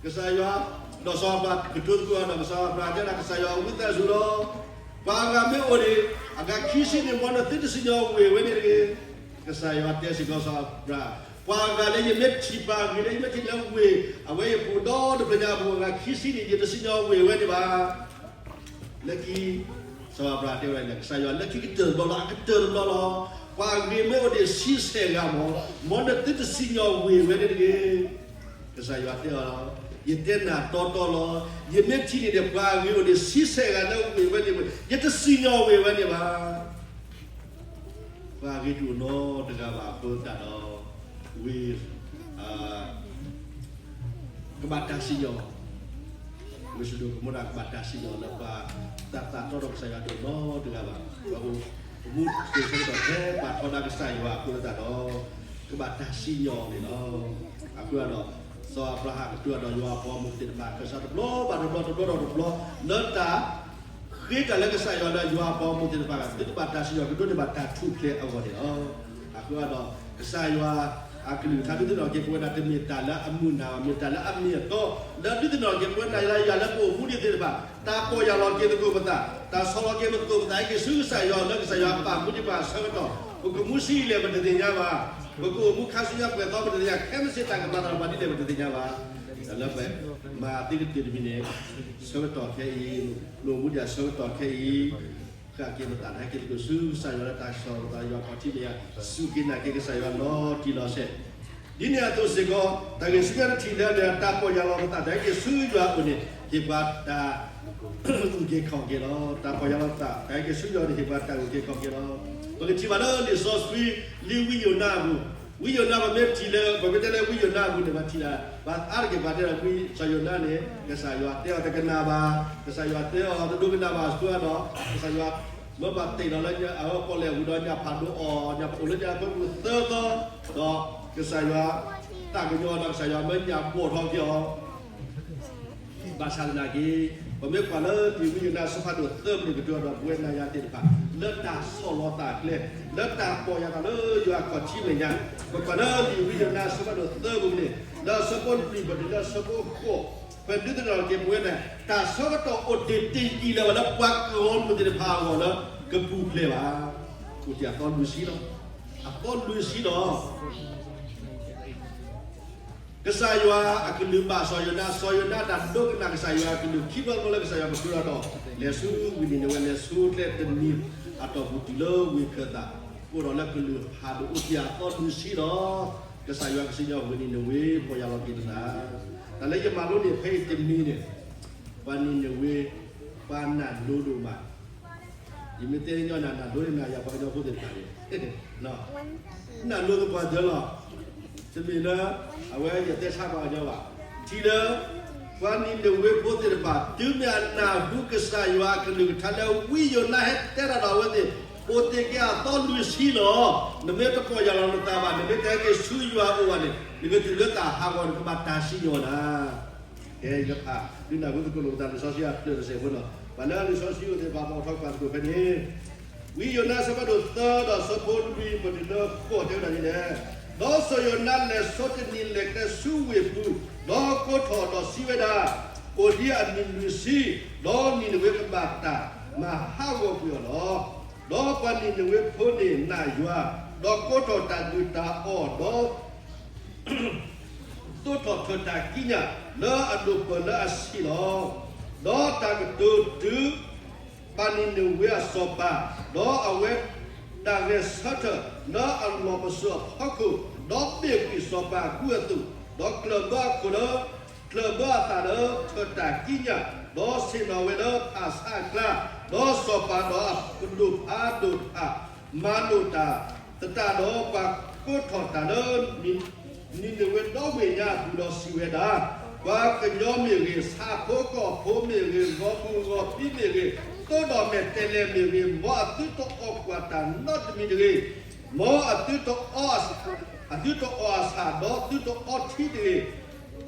ကစၢ်ယွၤ ဒီးစီၤအၤဘြၤဟၣ်ကတိၤသကိးအီၤဒီး စီၤအၤဘြၤဟၣ်တဲဒၣ်ကစၢ်ယွၤ ဝံသးစူၤလီၤ, ပှၤဂၤမ့ၢ်အိၣ်ဒံး အဂၤခံဆံန့ၣ် မ်နသုတစံၣ်ညီၣ်ဝ့ၢ်ဝဲန့ၣ်တဂ့ၤ. ကစၢ်ယွၤတဲစ့ၢ်ကီးစီၤအၤဘြၤဟၣ်, ပှၤဂၤလၢယမ့ၢ်ထံၣ်ပှၤဂ့ၤလၢယမ့ၢ်ထံၣ်လၢဝ့ၢ် အဝဲယပူၤဒီတဖျၢၣ်ညါအပူၤ အဂၤခံဆံန့ၣ် ယတစံၣ်ညီၣ်ဝ့ၢ်ဝဲန့ၣ်ဘၣ်. လၢခံ စီၤအၤဘြၤဟၣ်တဲဝဲဒၣ်န့ၣ် ကစၢ်ယွၤ လၢခံကတၢၢ်တဘျီလီၤ အကတၢၢ်တဘျီလီၤ, ပှၤဂ့ၤမ့ၢ်အိၣ်ဒံးဆံဆဲၣ်ဂၤမ့ၢ် မ်နသုတစံၣ်ညီၣ်ဝ့ၢ်ဝဲန့ၣ်တဂ့ၤ. ကစၢ်ယွၤတဲအီၤ, ယတဲနၤတီတီလီၤ, ယမ့ၢ်ထံၣ်န့ၢ်ဒံးပှၤဂ့ၤအိၣ်ဒံးဆံဆဲၣ်ဂၤလၢဝ့ၢ်ဝဲန့ၣ် ယတစံၣ်ညီၣ်ဝ့ၢ်ဝဲန့ၣ်ဘၣ်. ပှၤဂ့ၤတအိၣ်နီတဂၤဘၣ်အဃိသတးဒီး ဝ့ၢ် ကဘၣ်တၢ်စံၣ်ညီၣ်, ဝ့ၢ်စဒိၣ်ကမိရၤကဘၣ်တၢ်စံၣ်ညီၣ်လၢပှၤ တၢ်သးတီဒီးကစၢ်ယွၤတအိၣ်နီတဂၤဘၣ်. ပှၤအိၣ်မူဆိးဆၢကတီၢ်ထဲပှၤထီဒါကစၢ်ယွၤအဃိသတးဒီး ကဘၣ်တၢ်စံၣ်ညီၣ်န့ၣ်လီၤ. အဃိဒီး စီၤအၤဘြၤဟၣ်ကတိၤဒီးယွၤအပှၤဂီၢ်မုၢ်သ့ၣ်တဖၣ် ခၢၣ်စးတဘျီဘၣ်တဘျီ တဘျီဒီးတဘျီ လၢတၢ် ဃ့တၢ်လၢကစၢ်ယွၤလၢယွၤအပှၤဂီၢ်မုၢ်သ့ၣ်တဖၣ် သုတဘၣ်တၢ်စံၣ်ညီၣ် ကဒိးန့ၢ်ဘၣ်တၢ်ထူၣ်ဖျဲးအဂီၢ်န့ၣ်လီၤ. အဃိဒီး ကစၢ်ယွၤအကလုၢ်ကထါဒုးသ့ၣ်နီၣ်က့ၤပဝဲဒၣ် တမ့ၢ်တၢ်လၢအမုာ်နၢ်ဘၣ်, မ့ၢ်တၢ်လၢအမ့ၢ်အတီ, လၢဒုးသ့ၣ်နီၣ်က့ၤပဝဲဒၣ်လၢယၤလၢပအိၣ်မူဒံးသ့ၣ်တဖၣ် တၢ်ပီၢ်ယၢ်လီၤက့ၤသကိးပသး, တၢ်ဆီၣ်လီၤက့ၤပသကိးပသး ဟဲက့ၤဆူကစၢ်ယွၤလၢကစၢ်ယွၤပာ်မူဒံးပှၤအဆၢကတီၢ်, ပကမူဆံးလဲၣ်ပတသ့ၣ်ညါဘၣ်, ပကအိၣ်မူခါဆူညါပှဲၤသီပတသ့ၣ်ညါ, ခဲမုၢ်ဆ့ၣ်တၢ်ကမၤသးဒီးပှၤဒ်လဲၣ်ပတသ့ၣ်ညါဘၣ်. တၢ်လၢပမၤသ့ကတၢၢ်တမံၤန့ၣ် ဆၢကတီၢ်ခဲအံၤ, နအိၣ်မူဒံးအဆၢကတီၢ်ခဲအံၤ, ဃၣ်က့ၤပသး ဟဲက့ၤသကိးဆူကစၢ်ယွၤလၢတၢ်ဆီၣ်လီၤသး ယွၤခီၣ်ထံးမဲာ်ညါစူၢ်က့ၤနာ်က့ၤကစၢ်ယွၤနီတံၢ်လီၤဆဲး, ဒ်န့ၣ်အသိးစ့ၢ်ကီး တၢ်ဂ့ၢ်ဆူညါတထံၣ်လၢအမ့ၢ်တၢ်ပီၢ်ယၢ်လီၤပသး တၢ်ဟဲက့ၤဆူယွၤအအိၣ်န့ၣ် ဟ့ၣ်ပှၤတၢ်အုၣ်က့ၤခီၣ်က့ၤလီၤ. တၢ်ပီၢ်ယၢ်လီၤပသး တၢ်ဟဲက့ၤဆူယွၤန့ၣ် ဟ့ၣ်ပှၤတၢ်အုၣ်က့ၤခီၣ်က့ၤလီၤ. ပကထံၣ်ဘၣ်လၢလံာ်စီဆှံ လံာ်ဝံယိၤနါအပူၤ, ဝံယိၤနါ ပမ့ၢ်ထံၣ်လၢ ပမ့ၢ်တဲလၢဝံယိၤနါအပူၤန့ၣ် ပထံၣ်ဒၣ် ပှၤအါတက့ၢ်ပှၤတဲဒီးဝံစီၤယိၤနါန့ၣ် ကစၢ်ယွၤတဲအီၤတကနၣ်ဘၣ်, ကစၢ်ယွၤတဲအီၤတဒိကနၣ်ဘၣ်အဃိဒီး ကစၢ်ယွၤ မၢပှၤတ့ၢ်လီၤလၢညၣ်အဝဲပီၣ်လဲၣ်ဝံၤဒီးညၣ်ဖးဒိၣ်အီၣ်, ညၣ်ဖးဒိၣ်လၢညၣ်အဖၢပူၤသၢသီ, ဒီးကစၢ်ယွၤ သးကညီၤဒီးကစၢ်ယွၤမၢညၣ်ဘီၣ်ထီၣ်က့ၤအီၤ ဘၣ်ဆၣ်သနာ်က့ ပမ့ၢ်ကွၢ်လၢလံာ်ဝံယိၤနါအဆၢဖးဒိၣ်သၢပူၤန့ၣ် ကတိၤဒီးပဝဲနၤယၤသ့ၣ်တဖၣ် လၢတၢ်ဆီၣ်လီၤသးကျဲ, လၢတၢ်ပီၢ်ယၢ်သးလၢယွၤခီၣ်ထံးမဲာ်ညါ, ပကွၢ်လၢလံာ်ဝံယိၤနါအဆၢဖးဒိၣ်သၢပူၤန့ၣ် လၢအဆၢဖိလွံၢ်ပတုၤလၢအဆၢဖိဃိး, ဖဲဒုးသ့ၣ်နီၣ်က့ၤပဝဲဒၣ် တၢ်ဆၢကတီၢ်အိၣ်တ့ၢ်တ့ၢ်ယံာ်လၢၤဘၣ်လၢပှၤကီၢ်မုၢ်သ့ၣ်တဖၣ်အဂီၢ်လၢကပူၤဖျဲးဘၣ်, အိၣ်တ့ၢ်အသီလွံၢ်ဆံလီၤ, အသီလွံၢ်ဆံလီၤ. ကစၢ်ယွၤအကလုၢ်ဘၣ်စီၤယိၤနါ, စီၤယိၤနါတၢ်ဒိကနၣ်ကစၢ်ယွၤအကလုၢ် ခံဘျီတဘျီလၢကစၢ်ယွၤကတိၤတၢ်ဒီး လဲၤဆူဝ့ၢ်နံၤနဝ့ လဲၤဆူကျဲတနံၤအတီၢ်ပူၤတုၤလၢဝ့ၢ်ခၢၣ်သး, အိၣ်ဒီးလၢကလုၢ်ဖးဒိၣ်အိၣ်တ့ၢ်အသီလွံၢ်ဆံလီၤ. ကစၢ်ယွၤကစံၣ်ညီၣ်ဝ့ၢ်နံၤနဝ့ ပီၢ်ယၢ်လီၤက့ၤတသး, တၢ်လၢယမၤလိန့ၢ်ဖဲအံၤတမံၤန့ၣ်, ပှၤနံၤနဝ့ ပှၤနၢ်လိဒိၣ်မး ယမ့ၢ်တဲညီနၤ နၢ်လိန့ၣ်နၤယၤပှၤကညီဖိသ့ၣ်တဖၣ်န့ၣ်, နၢ်လိသပှၢ်တၢၢ်လီၤ. တမ့ၢ်လၢ အဝဲယတဲဆါပှၤကညီဘၣ်. ထံၣ်လၢ ပှၤနံၤနဝ့ဖိသ့ၣ်တဖၣ် တုၤမ့ၢ်အနၢ်ဟူကစၢ်ယွၤအကလုၢ်ကထါလၢ ဝံယိၤနါဟဲတဲတၢ်ဒီးအဝဲသ့ၣ်, အိၣ်တ့ၢ်က့ၤအသီလွံၢ်ဆံလီၤ. နမ့ၢ်တပီၢ်ယၢ်လီၤနသးဘၣ်, နမ့ၢ်တဟဲက့ၤဆူယွၤအအိၣ်ဘၣ်န့ၣ် နကတုၤလၢတၢ်ဟးဂီၤန့ၣ် ကဘၣ်တၢ်စံၣ်ညီၣ်နၤ ကဲယကဖး ဒုးနၢ်ဟူသကိးလိာ်ပသးလံာ်စီဆှံအဖျၢၣ်တစဲးဖိလီၤ. ဘၣ်လၢလံာ်စီဆှံအိၣ်သ့ၣ်တဖၣ် ပအိးထီၣ်ကွၢ်သကိးဖဲန့ၣ်, ဝံယိၤနါအဆၢဖးဒိၣ်သၢဒီးအဆၢဖိလွံၢ်ပတုၤလၢဃိးတဲဝဲဒၣ်ဒ်လဲၣ်, ဒီးစီၤယိၤနါလဲၤဆိတနံၤလဲၤကျဲဆူဝ့ၢ်ပူၤ, ဒီးကိးထီၣ်ဒီးစံးဝဲဒၣ်, အိၣ်ဒံးအနံၣ်လွံၢ်ဆံ, ဒီးနံၤနဝ့ကဘၣ်တၢ်မၤဟးဂီၤကွံာ်အီၤလီၤ. ဒီးပှၤနံၤနဝ့ဖိန့ၣ်နာ်ယွၤ, ဒီးကိးထီၣ်တၢ်အုၣ်တၢ်အီၣ်, ဒီး သိးထီၣ်ထၢၣ်တၢ်ကံးညာ်လၢအဒိၣ်ပၢၢ်လၢအဆံးလီၤ. ဒီးတၢ်ကတိၤတုၤ ပှၤနံၤနဝ့အစီၤပၤ, ဒီးအဝဲဒၣ်ဂဲၤဆၢထၢၣ်လၢအလီၢ်ပစိာ်အဖီခိၣ်, ဒီးဘ့ၣ်ကွံာ်စီၤပၤအကူအသိး, ဒီးကျၢၢ်ဘၢအခိၣ်လၢ ကျၢၢ်ဘၢအသးလၢထၢၣ်တၢ်ကံးညာ်, ဒီးဆ့ၣ်နီၤဝဲလၢဖၣ်ဆါအကျါ, ဒီးစီၤပၤဒီးအပဒိၣ်ဖးဒိၣ်တဖၣ် မၤလိာ်တၢ်သတးဒီး ပှၤကိးထီၣ်တၢ်လၢ နံၤနဝ့ဒီဘ့ၣ်ညါအပူၤဒီးစံးဝဲဒၣ်, ပှၤကညီမ့ၢ်ဂ့ၤ, ဆၣ်ဖိကီၢ်ဖိမ့ၢ်ဂ့ၤ, ဂီၤမုၢ်ဂီၤဖံးမ့ၢ်ဂ့ၤ, သိဒီးမဲာ်တဲးလဲးမ့ၢ်ဂ့ၤ, မ်အသုတအီၣ်ကွၢ်တၢ်နီတမံၤတဂ့ၤ. မ်အသုတအီ အသုတအီၣ်အဆၣ်, ဒီးသုတအီထံတဂ့ၤ.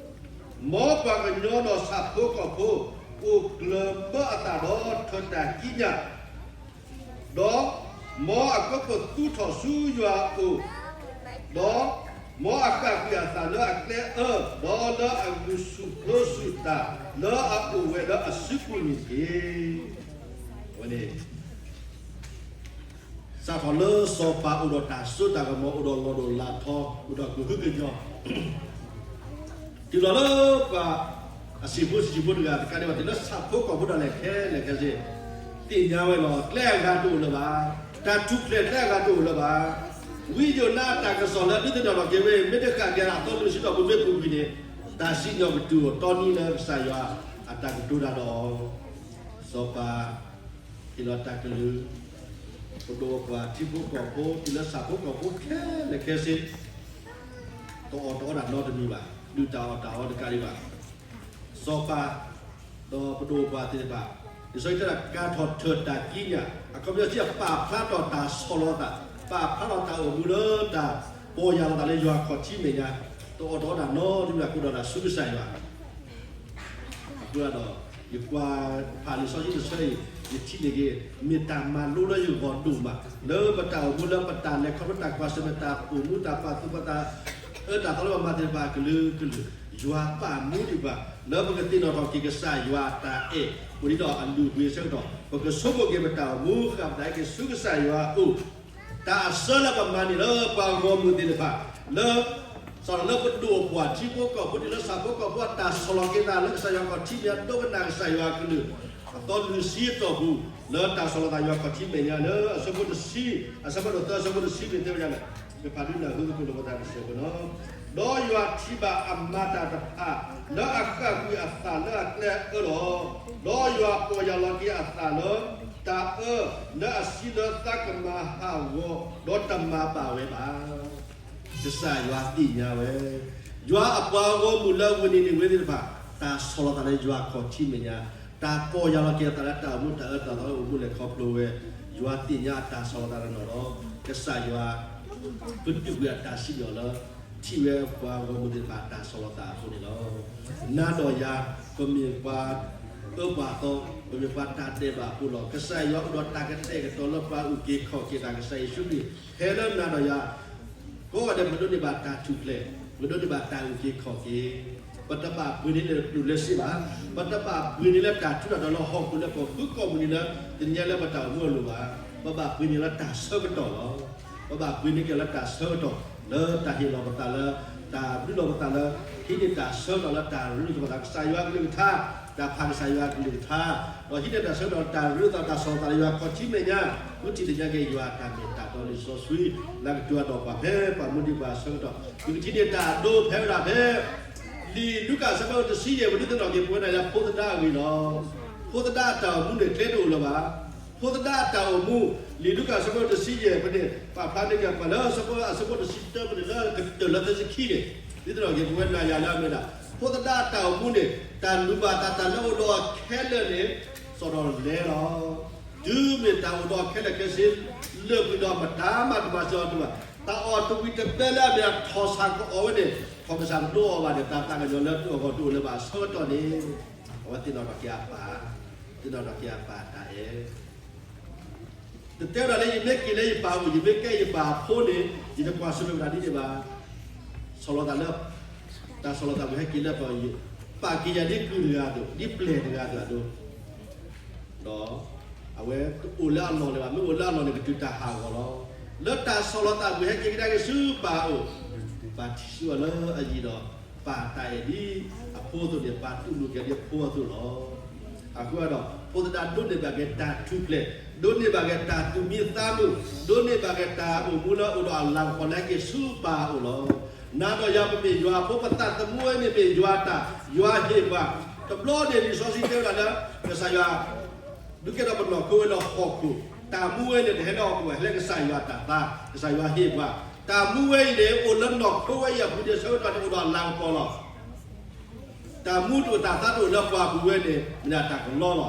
မ်ပှၤကညီဒီးဆၣ်ဖိကီၢ်ဖိ အိၣ်ကျၢၢ်ဘၢအသးဒီးထၢၣ်တၢ်ကံးညာ်, ဒီးမ်အကပသူထီၣ်ဆူယွၤအအိၣ်, ဒီးမ်အဃၣ်ကွံာ်အသးလၢအကျဲအၢ, ဒီးလၢအဂုာ်ဆူၣ်ကျိၤဆူၣ်တၢ်လၢအအိၣ်ဝဲလၢအစုပူၤန့ၣ်တက့ၢ်. အဝဲန့ၣ် စးထီၣ်လၢစီၤပၤအိၣ်ဒီးတၢ်စိတၢ်ကမီၤ, အိၣ်ဒီးလီၢ်ဒိၣ်လၢ်ထီ, အိၣ်ဒီးကဟုကညီၤ, တုၤလီၤလၢပှၤအဆံးဖိဆံးဖိတဂၤတကးဒံးဘၣ်, တုၤလၢဆၣ်ဖိကီၢ်ဖိဒၣ်လဲာ်ခဲလၢာ်ခဲဆ့ သ့ၣ်ညါဝဲလီၤ. ကျဲအဂၤတအိၣ်လၢၤဘၣ်, တၢ်ထူၣ်ဖျဲးကျဲအဂၤတအိၣ်လၢၤဘၣ်. ဝံယိၤနါအတၢ်ကစီၣ်လၢဒုးသ့ၣ်နီၣ်ထီၣ်က့ၤဝဲ မ့ၢ်တဃၣ်က့ၤအသီလွံၢ်ဆံဒီးပူၤမ့ၢ်ပူၤကွံာ်န့ၣ်, တၢ်စံၣ်ညီၣ်ကတုၤအိၣ်တီနံလၢကစၢ်ယွၤအတၢ်ကတိၤတၢ်ဒီး စီၤပၤဟ့ၣ်လီၤတၢ်ကလုၢ်, ပဒိၣ်ပပှၢ်ထံဖိကီၢ်ဖိ တုၤလၢဆၣ်ဖိကီၢ်ဖိခဲလၢာ်ခဲဆ့ တအီၣ်တအီတၢ်နီတမံၤဘၣ်, ဒုၣ်တၢ်အီၣ်တၢ်အီတကးဒံးဘၣ်. စီၤပၤ ဒီးပဒိၣ်ပပှၢ်သ့ၣ်တဖၣ်, လံာ်စီဆှံတဲဒၣ် ကၤထီၣ်ထၢၣ်တၢ်ကံးညာ်, အခီပညီစံး ပာ်ဖျါထီၣ်တၢ်ဆီၣ်လီၤသး, ပာ်ဖျါထီၣ်တၢ်အိၣ်မူလၢတၢ်ပီၢ်ယၢ်လီၤသးလၢယွၤခီၣ်ထံးမဲာ်ညါ, တအီၣ်တအီတၢ်နီတမံၤဘၣ် ကိးဒီးတၢ်ဆူကစၢ်ယွၤ အဃိဒီး ယကွၢ်ဖးလံာ်စီဆှံတဆၢအံၤ ယထံၣ်န့ၢ်က့ၤ မ့ၢ်တၢ်မၤလိလၢယဂီၢ်ဒိၣ်မး လၢပတၢ်အိၣ်မူ လၢပတၢ်လဲၤခီဖျိ တၢ်ကွၢ်ဆၢၣ်မဲာ် တၢ်အိၣ်မူ တၢ်ပာ်သူၣ်ပာ်သး အၢတၢ်သီလၢပမၤသ့ၣ်တဖၣ်အကလုာ်ကလုာ်, ယွၤပာ်မူဒံးပှၤ လၢပကသ့ၣ်နီၣ်ထီၣ်က့ၤကစၢ်ယွၤအတၢ်အဲၣ် အိၣ်ဒံးဒီးအလုၢ်အပှ့ၤအဆၢကတီၢ် ပကဆိကမိၣ်က့ၤပတၢ်အိၣ်မူ ဃၣ်ပသးဟဲက့ၤဆူကစၢ်ယွၤအအိၣ် တၢ်အဆၢလၢပမၤန့ၢ်လၢပှၤဂီၢ်မုၢ်သ့ၣ်တဖၣ် လၢ စးထီၣ်လၢပဒိၣ်ပပှၢ်ထံဖိကီၢ်ဖိ တုၤလၢဆၣ်ဖိကီၢ်ဖိ အတၢ်ဆီၣ်လီၤက့ၤသးလၢကစၢ်ယွၤခီၣ်ထံးမဲာ်ညါ ဒိကနၣ်ကစၢ်ယွၤအကလုၢ် အသီလွံၢ်ဆံအတီၢ်ပူၤ လၢတၢ်ဆီၣ်လီၤသးယွၤခီၣ်ထံးမဲာ်ညါ လၢအဆၢဖိတဆံ အဆၢဖိတသၢ အဆၢဖိတဆံန့ၣ် တဲဝဲဒၣ်လၢ ယဖးဒုးနၢ်ဟူသကိးလိာ်ပသးတစဲးဖိနီၤ ဒီးယွၤထံၣ်ဘၣ်အမၤတၢ်တဖၣ် လၢအဃၣ်ကွံာ်အသးလၢအကျဲအၢလီၤ. ဒီးယွၤပီၢ်ယၢ်လီၤက့ၤအသးလၢ တၢ်အၢ လၢအဆံးလၢသးကမၤဟးဂီၤ ဒီးတမၤဘၣ်ဝဲဘၣ်. ကစၢ်ယွၤသ့ၣ်ညါဝဲ, ယွၤအပှၤဂီၢ်မုၢ်လၢအဝဲန့ၣ်န့ၣ်ဝဲသ့ၣ်တဖၣ် တၢ်ဆီၣ်လီၤသးလၢယွၤခီၣ်ထံးမဲာ်ညါ, တၢ်ပီၢ်ယၢ်လီၤက့ၤအသးလၢတၢ်အိၣ်မူ တၢ်အၢတၢ်သီလၢအိၣ်မူလဲၤခီဖျိဝဲ, ယွၤသ့ၣ်ညါအတၢ်ဆီၣ်လီၤသးတနီၤဒီး ကစၢ်ယွၤ ပတုာ်ကွံာ်အတၢ်စံၣ်ညီၣ်လၢ ထံၣ်ဝဲပှၤဂီၢ်မုၢ်သ့ၣ်တဖၣ်အတၢ်ဆီၣ်လီၤသးအဃိန့ၣ်လီၤ. နၤဒီးယၤ ပမ့ၢ်ပှၤအၢပှၤသီ, ပမ့ၢ်ပှၤတၢ်ဒဲးဘးဖိလီၤ. ကစၢ်ယွၤအိၣ်ဒီးတၢ်ကတဲာ်ကတီၤလၢပှၤအုၣ်က့ၤခီၣ်က့ၤတၢ် ကစၢ်ယ့ၣ်ၡူးခရံာ် ဟဲလၢနၤဒီးယၤ ကိးဂၤဒဲး ပကဒိးန့ၢ်ဘၣ်တၢ်ထူၣ်ဖျဲး, ပကဒိးန့ၢ်ဘၣ်တၢ်အုၣ်က့ၤခီၣ်က့ၤ, ပတဘၣ်ပှ့ၤန့ၢ်လၢပျၢၤလၢစ့ဘၣ်, ပတဘၣ်ပှ့ၤန့ၢ်လၢတၢ်ထူးတၢ်တီၤလၢဟီၣ်ခိၣ်လၢပဃုကီၢ်ပူၤန့ၣ်လၢ တနံၤညါလၢပတၢ်အိၣ်မူအလိၤဘၣ်, ပဘၣ်ပှ့ၤန့ၢ်လၢတၢ်ဆၢကတီၢ်လီၤ. ပဘၣ်ပှ့ၤန့ၢ်က့ၤလၢတၢ်ဆၢကတီၢ် လၢတၢ်ဟ့ၣ်လီၤပသးလၢ တၢ်ဘျုးလီၤပသးလၢ ဟံးန့ၢ်တၢ်ဆၢကတီၢ်လၢတၢ်ရ့လိာ်သးကစၢ်ယွၤအကလုၢ်ကထါ, တၢ်ဖးကစၢ်ယွၤအကလုၢ်ကထါ, ဒီးဟံးန့ၢ်တၢ်ဆၢကတီၢ်လၢတၢ်ရ့လိာ်သး တၢ်ဆီၣ်လီၤသးလၢယွၤခီၣ်ထံးမဲာ်ညါ, ဃုထံၣ်သ့ၣ်ညါက့ၤယွၤအတၢ်မ့ၢ်တၢ်တီလံာ်စီဆှံ, လၢကတိၤအဒီးပှၤဖဲပှၤမူဒံးပှၤအဆၢကတီၢ်, ပကထံၣ်န့ၢ်တၢ်အဒိဖဲဝဲဒၣ်ဖဲ လံာ်လူၤကၣ်အဆၢဒိၣ်တဆံယဲၢ် ပဒုးသ့ၣ်နီၣ်က့ၤပဝဲဒၣ်လၢ ဖိသဒါအဂ့ၢ်လီၤ. ဖိသဒါအတၢ်အိၣ်မူန့ၣ် ကျဲတအိၣ်လၢၤဘၣ်. ဖိသဒါအတၢ်အိၣ်မူ, လံာ်လူၤကၣ်အဆၢဒိၣ်တဆံယဲၢ် ပန့ၣ် ပာ်ဖျါန့ၢ်က့ၤပှၤလၢအဆၢဖိ အဆၢဖိတဆံတၢ ပန့ၣ် လၢကတၢၢ်လၢသၢဆံခံန့ၣ်, ဒုးသ့ၣ်နီၣ်က့ၤပဝဲဒၣ်ယၤလၢအမ့ၢ်ဒၣ် ဖိသဒါအတၢ်အိၣ်မူန့ၣ် တၢ်လူၤဘၣ်သး တၢ်လၢအအိၣ်ဒီးအီၤခဲလၢာ်န့ၣ် စးထီၣ်လဲၤလီၤ. တုၤမ့ၢ်တၢ်အိၣ်ဒီးအီၤခဲလၢာ်ခဲဆ့ လၢာ်ကွံာ်ဒီးမတၤမးတမၤစၢၤအီၤတအိၣ်ဘၣ်. တၢ်အီၣ်တဝံၤတဘဲလၢအမ့ၢ်ဒၣ်ထီၣ်ဆၣ်ကအီၣ်ဝဲန့ၣ် ထီၣ်ကစၢ်တဒိအီၤဘၣ်န့ၣ် တၢ်သးကညီၤလၢအဂီၢ်တအိၣ်လၢၤဘၣ်အဆၢကတီၢ်န့ၣ် အဝဲသ့ၣ်နီၣ်ထီၣ်က့ၤအပၢ်, သ့ၣ်နီၣ်ထီၣ်က့ၤအပၢ်တၢ်အဲၣ် တတဲဝဲဒၣ်လၢ ယမ့ၢ်က့ၤလၢယပၢ်အိၣ် ယမ့ၢ်ကဲယပၢ်အဖိန့ၣ် ယတကွၢ်ဆၢၣ်မဲာ်ဝဲဒၣ်ဒ်န့ၣ်ဘၣ်. ဆီၣ်လီၤသးလၢ တၢ်ဆီၣ်လီၤသးမ့ၢ်ဟဲက့ၤလၢပှၤ ပာ်က့ၤယၤဒ်ကုၢ်တဂၤအသိး ဒ်ပျဲၢ်တဂၤအသိးအဒိ ဒီး အဝဲတအိၣ်လၢအလီၢ်လၢၤဘၣ်, မ့ၢ်အိၣ်လၢအလီၢ်န့ၣ် ကတုၤတၢ်ဟးဂီၤလီၤ. လၢတၢ်ဆီၣ်လီၤသးအပူၤ ဟဲက့ၤကဒါက့ၤဆူပၢ်အအိၣ်, ဘၣ်ထံၣ်ဆူအီၤလၢအယံၤဒီး ပၢ်တၢ်အဲၣ်ဒ်အဖိအသိးန့ၣ် ပၢ်တူၢ်လိာ်က့ၤဒ်အဖိအသိးလီၤ. အဃိဒီး ဖိသဒါဒိးန့ၢ်ဘၣ်က့ၤတၢ်ထူၣ်ဖျဲး, ဒိးန့ၢ်ဘၣ်က့ၤတၢ်သူၣ်မံသးမုာ်, ဒိးန့ၢ်ဘၣ်က့ၤတၢ်အိၣ်မူလၢအိၣ်ဒီးအလၤကပီၤလၢဟဲက့ၤဆူပၢ်အအိၣ်လီၤ. နၤဒီးယၤပမ့ၢ်ယွၤအဖိ, ပသးသမူဝဲန့ၣ်မ့ၢ်ယွၤတၢ်, ယွၤဟ့ၣ်ပှၤ, တဘျီန့ၣ်လံာ်စီဆှံတဲဝဲဒၣ်လၢ ကစၢ်ယွၤ ဒုးကဲထီၣ်ပနီၢ်ခိဝဲလၢဟီၣ်ခိၣ်, တၢ်မူဝဲန့ၣ် တဟဲလၢဟီၣ်ခိၣ်ဘၣ်, ဟဲလၢကစၢ်ယွၤတၢ်သါ, ကစၢ်ယွၤဟ့ၣ်ပှၤ, တၢ်မူဝဲအံၤန့ၣ် အိၣ်လၢနီၢ်ခိဝဲအံၤအပူၤန့ၣ် ဆၢကတီၢ်န့ၣ်အိၣ်ဒီးအလၤကပီၤလီၤ. တၢ်မူတအိၣ်တၢ်သါတအိၣ်လၢပှၤအပူၤဝဲန့ၣ် မ့ၢ်ဒၣ်တၢ်ကလီလီၤ.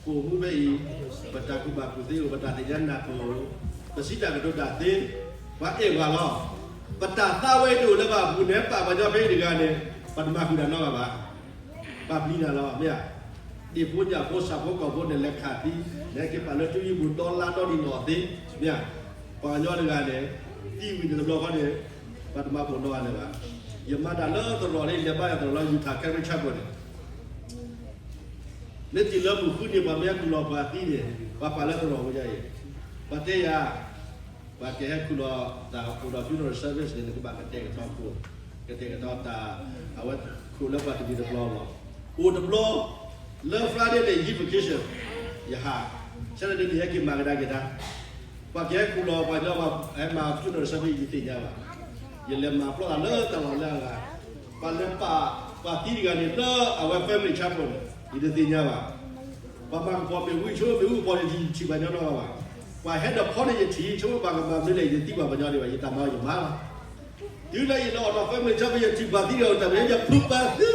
ပအိၣ်မူဖဲအံၤ, ပတၢ်ကူၣ်ဘၣ်ကူၣ်သ့အိၣ်, ပတၢ်သ့ၣ်ညါနၢ်ပၢၢ်အိၣ်, ပစံးတၢ်ကတိၤတၢ်သ့, ပှၤအဲၣ်ပှၤလီၤ. ပတၢ်သါဝဲအံၤတအိၣ်လၢပှၤအပူၤန့ၣ် ပာ်ပှၤညီဖဲအံၤတဂၤန့ၣ် ပတမၤဃုာ်တၢ်နီတဂၤဘၣ်. ပာ်ပျံၤနၤလီၤ, မ့ၢ်ဧါ. ဒ့ၣ်ဖိညၣ်ဖိ ဆၣ်ဖိကီၢ်ဖိန့ၣ် လဲၤခးသံ, လဲၤက့ၤပာ်လၢထူယံပူၤ ဒီလါဒီဒံးနီၢ်သ့, မ့ၢ်ဧါ. ပှၤကညီတဂၤန့ၣ် သံဝံၤန့ၣ်တဘျီဃီန့ၣ် ပှၤတမၤပိာ်နီၣ်ဂၤလၢၤဘၣ်. ယမၤတၢ်လၢသရိာ်န့ၣ် လဲၤဘါယွၤသရိာ်လၢ Utah Calvary Chapel န့ၣ် မ့ၢ်တုၤလၢမုၢ်ဃုနံၤ ပှၤမ့ၢ်ဟဲခူၣ်လီၤပှၤသံန့ၣ် ပှၤပာ်လၢသရိာ်ဝဲဒ်အံၤ, ပှၤတဲယၤ, ပှၤကဟဲခူၣ်လီၤသးအိၣ်ဒီး funeral service န့ၣ် နကဘၣ်ကတဲာ်ကတီၤခိၣ်, ကတဲာ်ကတီၤတၢ်, အဝဲခူၣ်လၢပှၤတမံၤတဘျီလီၤ. အိၣ်တဘျီ, လၢ Friday န့ၣ် evocation, ယဟး, Saturday န့ၣ် ဟဲက့ၤမၤကဒါက့ၤတၢ်, ပှၤကဟဲခူၣ်လီၤပှၤညီ ပှၤဟဲမၤ funeral service ယတသ့ၣ်ညါဘၣ်. ယလဲၤမၤပျီသးလၢတၢ်လီၢ်လၢအဂၤ, ပှၤလဲၤပာ်ပှၤသံတဂၤန့ၣ် လၢအဝဲ family chapel န့ၣ် ယတသ့ၣ်ညါဘၣ်. ပှၤမၤကပီၤမ့ၢ်ဝံၤ ဆိကမိၣ်မ့ၢ်ဝံၤပီၤန့ၣ် ယထံၣ်ပှၤညီနီတဂၤဘၣ်. ပှၤဟဲဒီးဖီန့ၣ် ယထံၣ်, ဆိကမိၣ်ပှၤကမၤမနုၤလဲၣ် ယတသံပှၤပှၤညီဒံးဘၣ်, ယတၢ်မၤယမၤလီၤ. တုၤလၢယလဲၤအီၤဒီး family chapel ယထံၣ်ပှၤသံဒီး တၢ်မ့ၢ်ယဖုပှၤသံ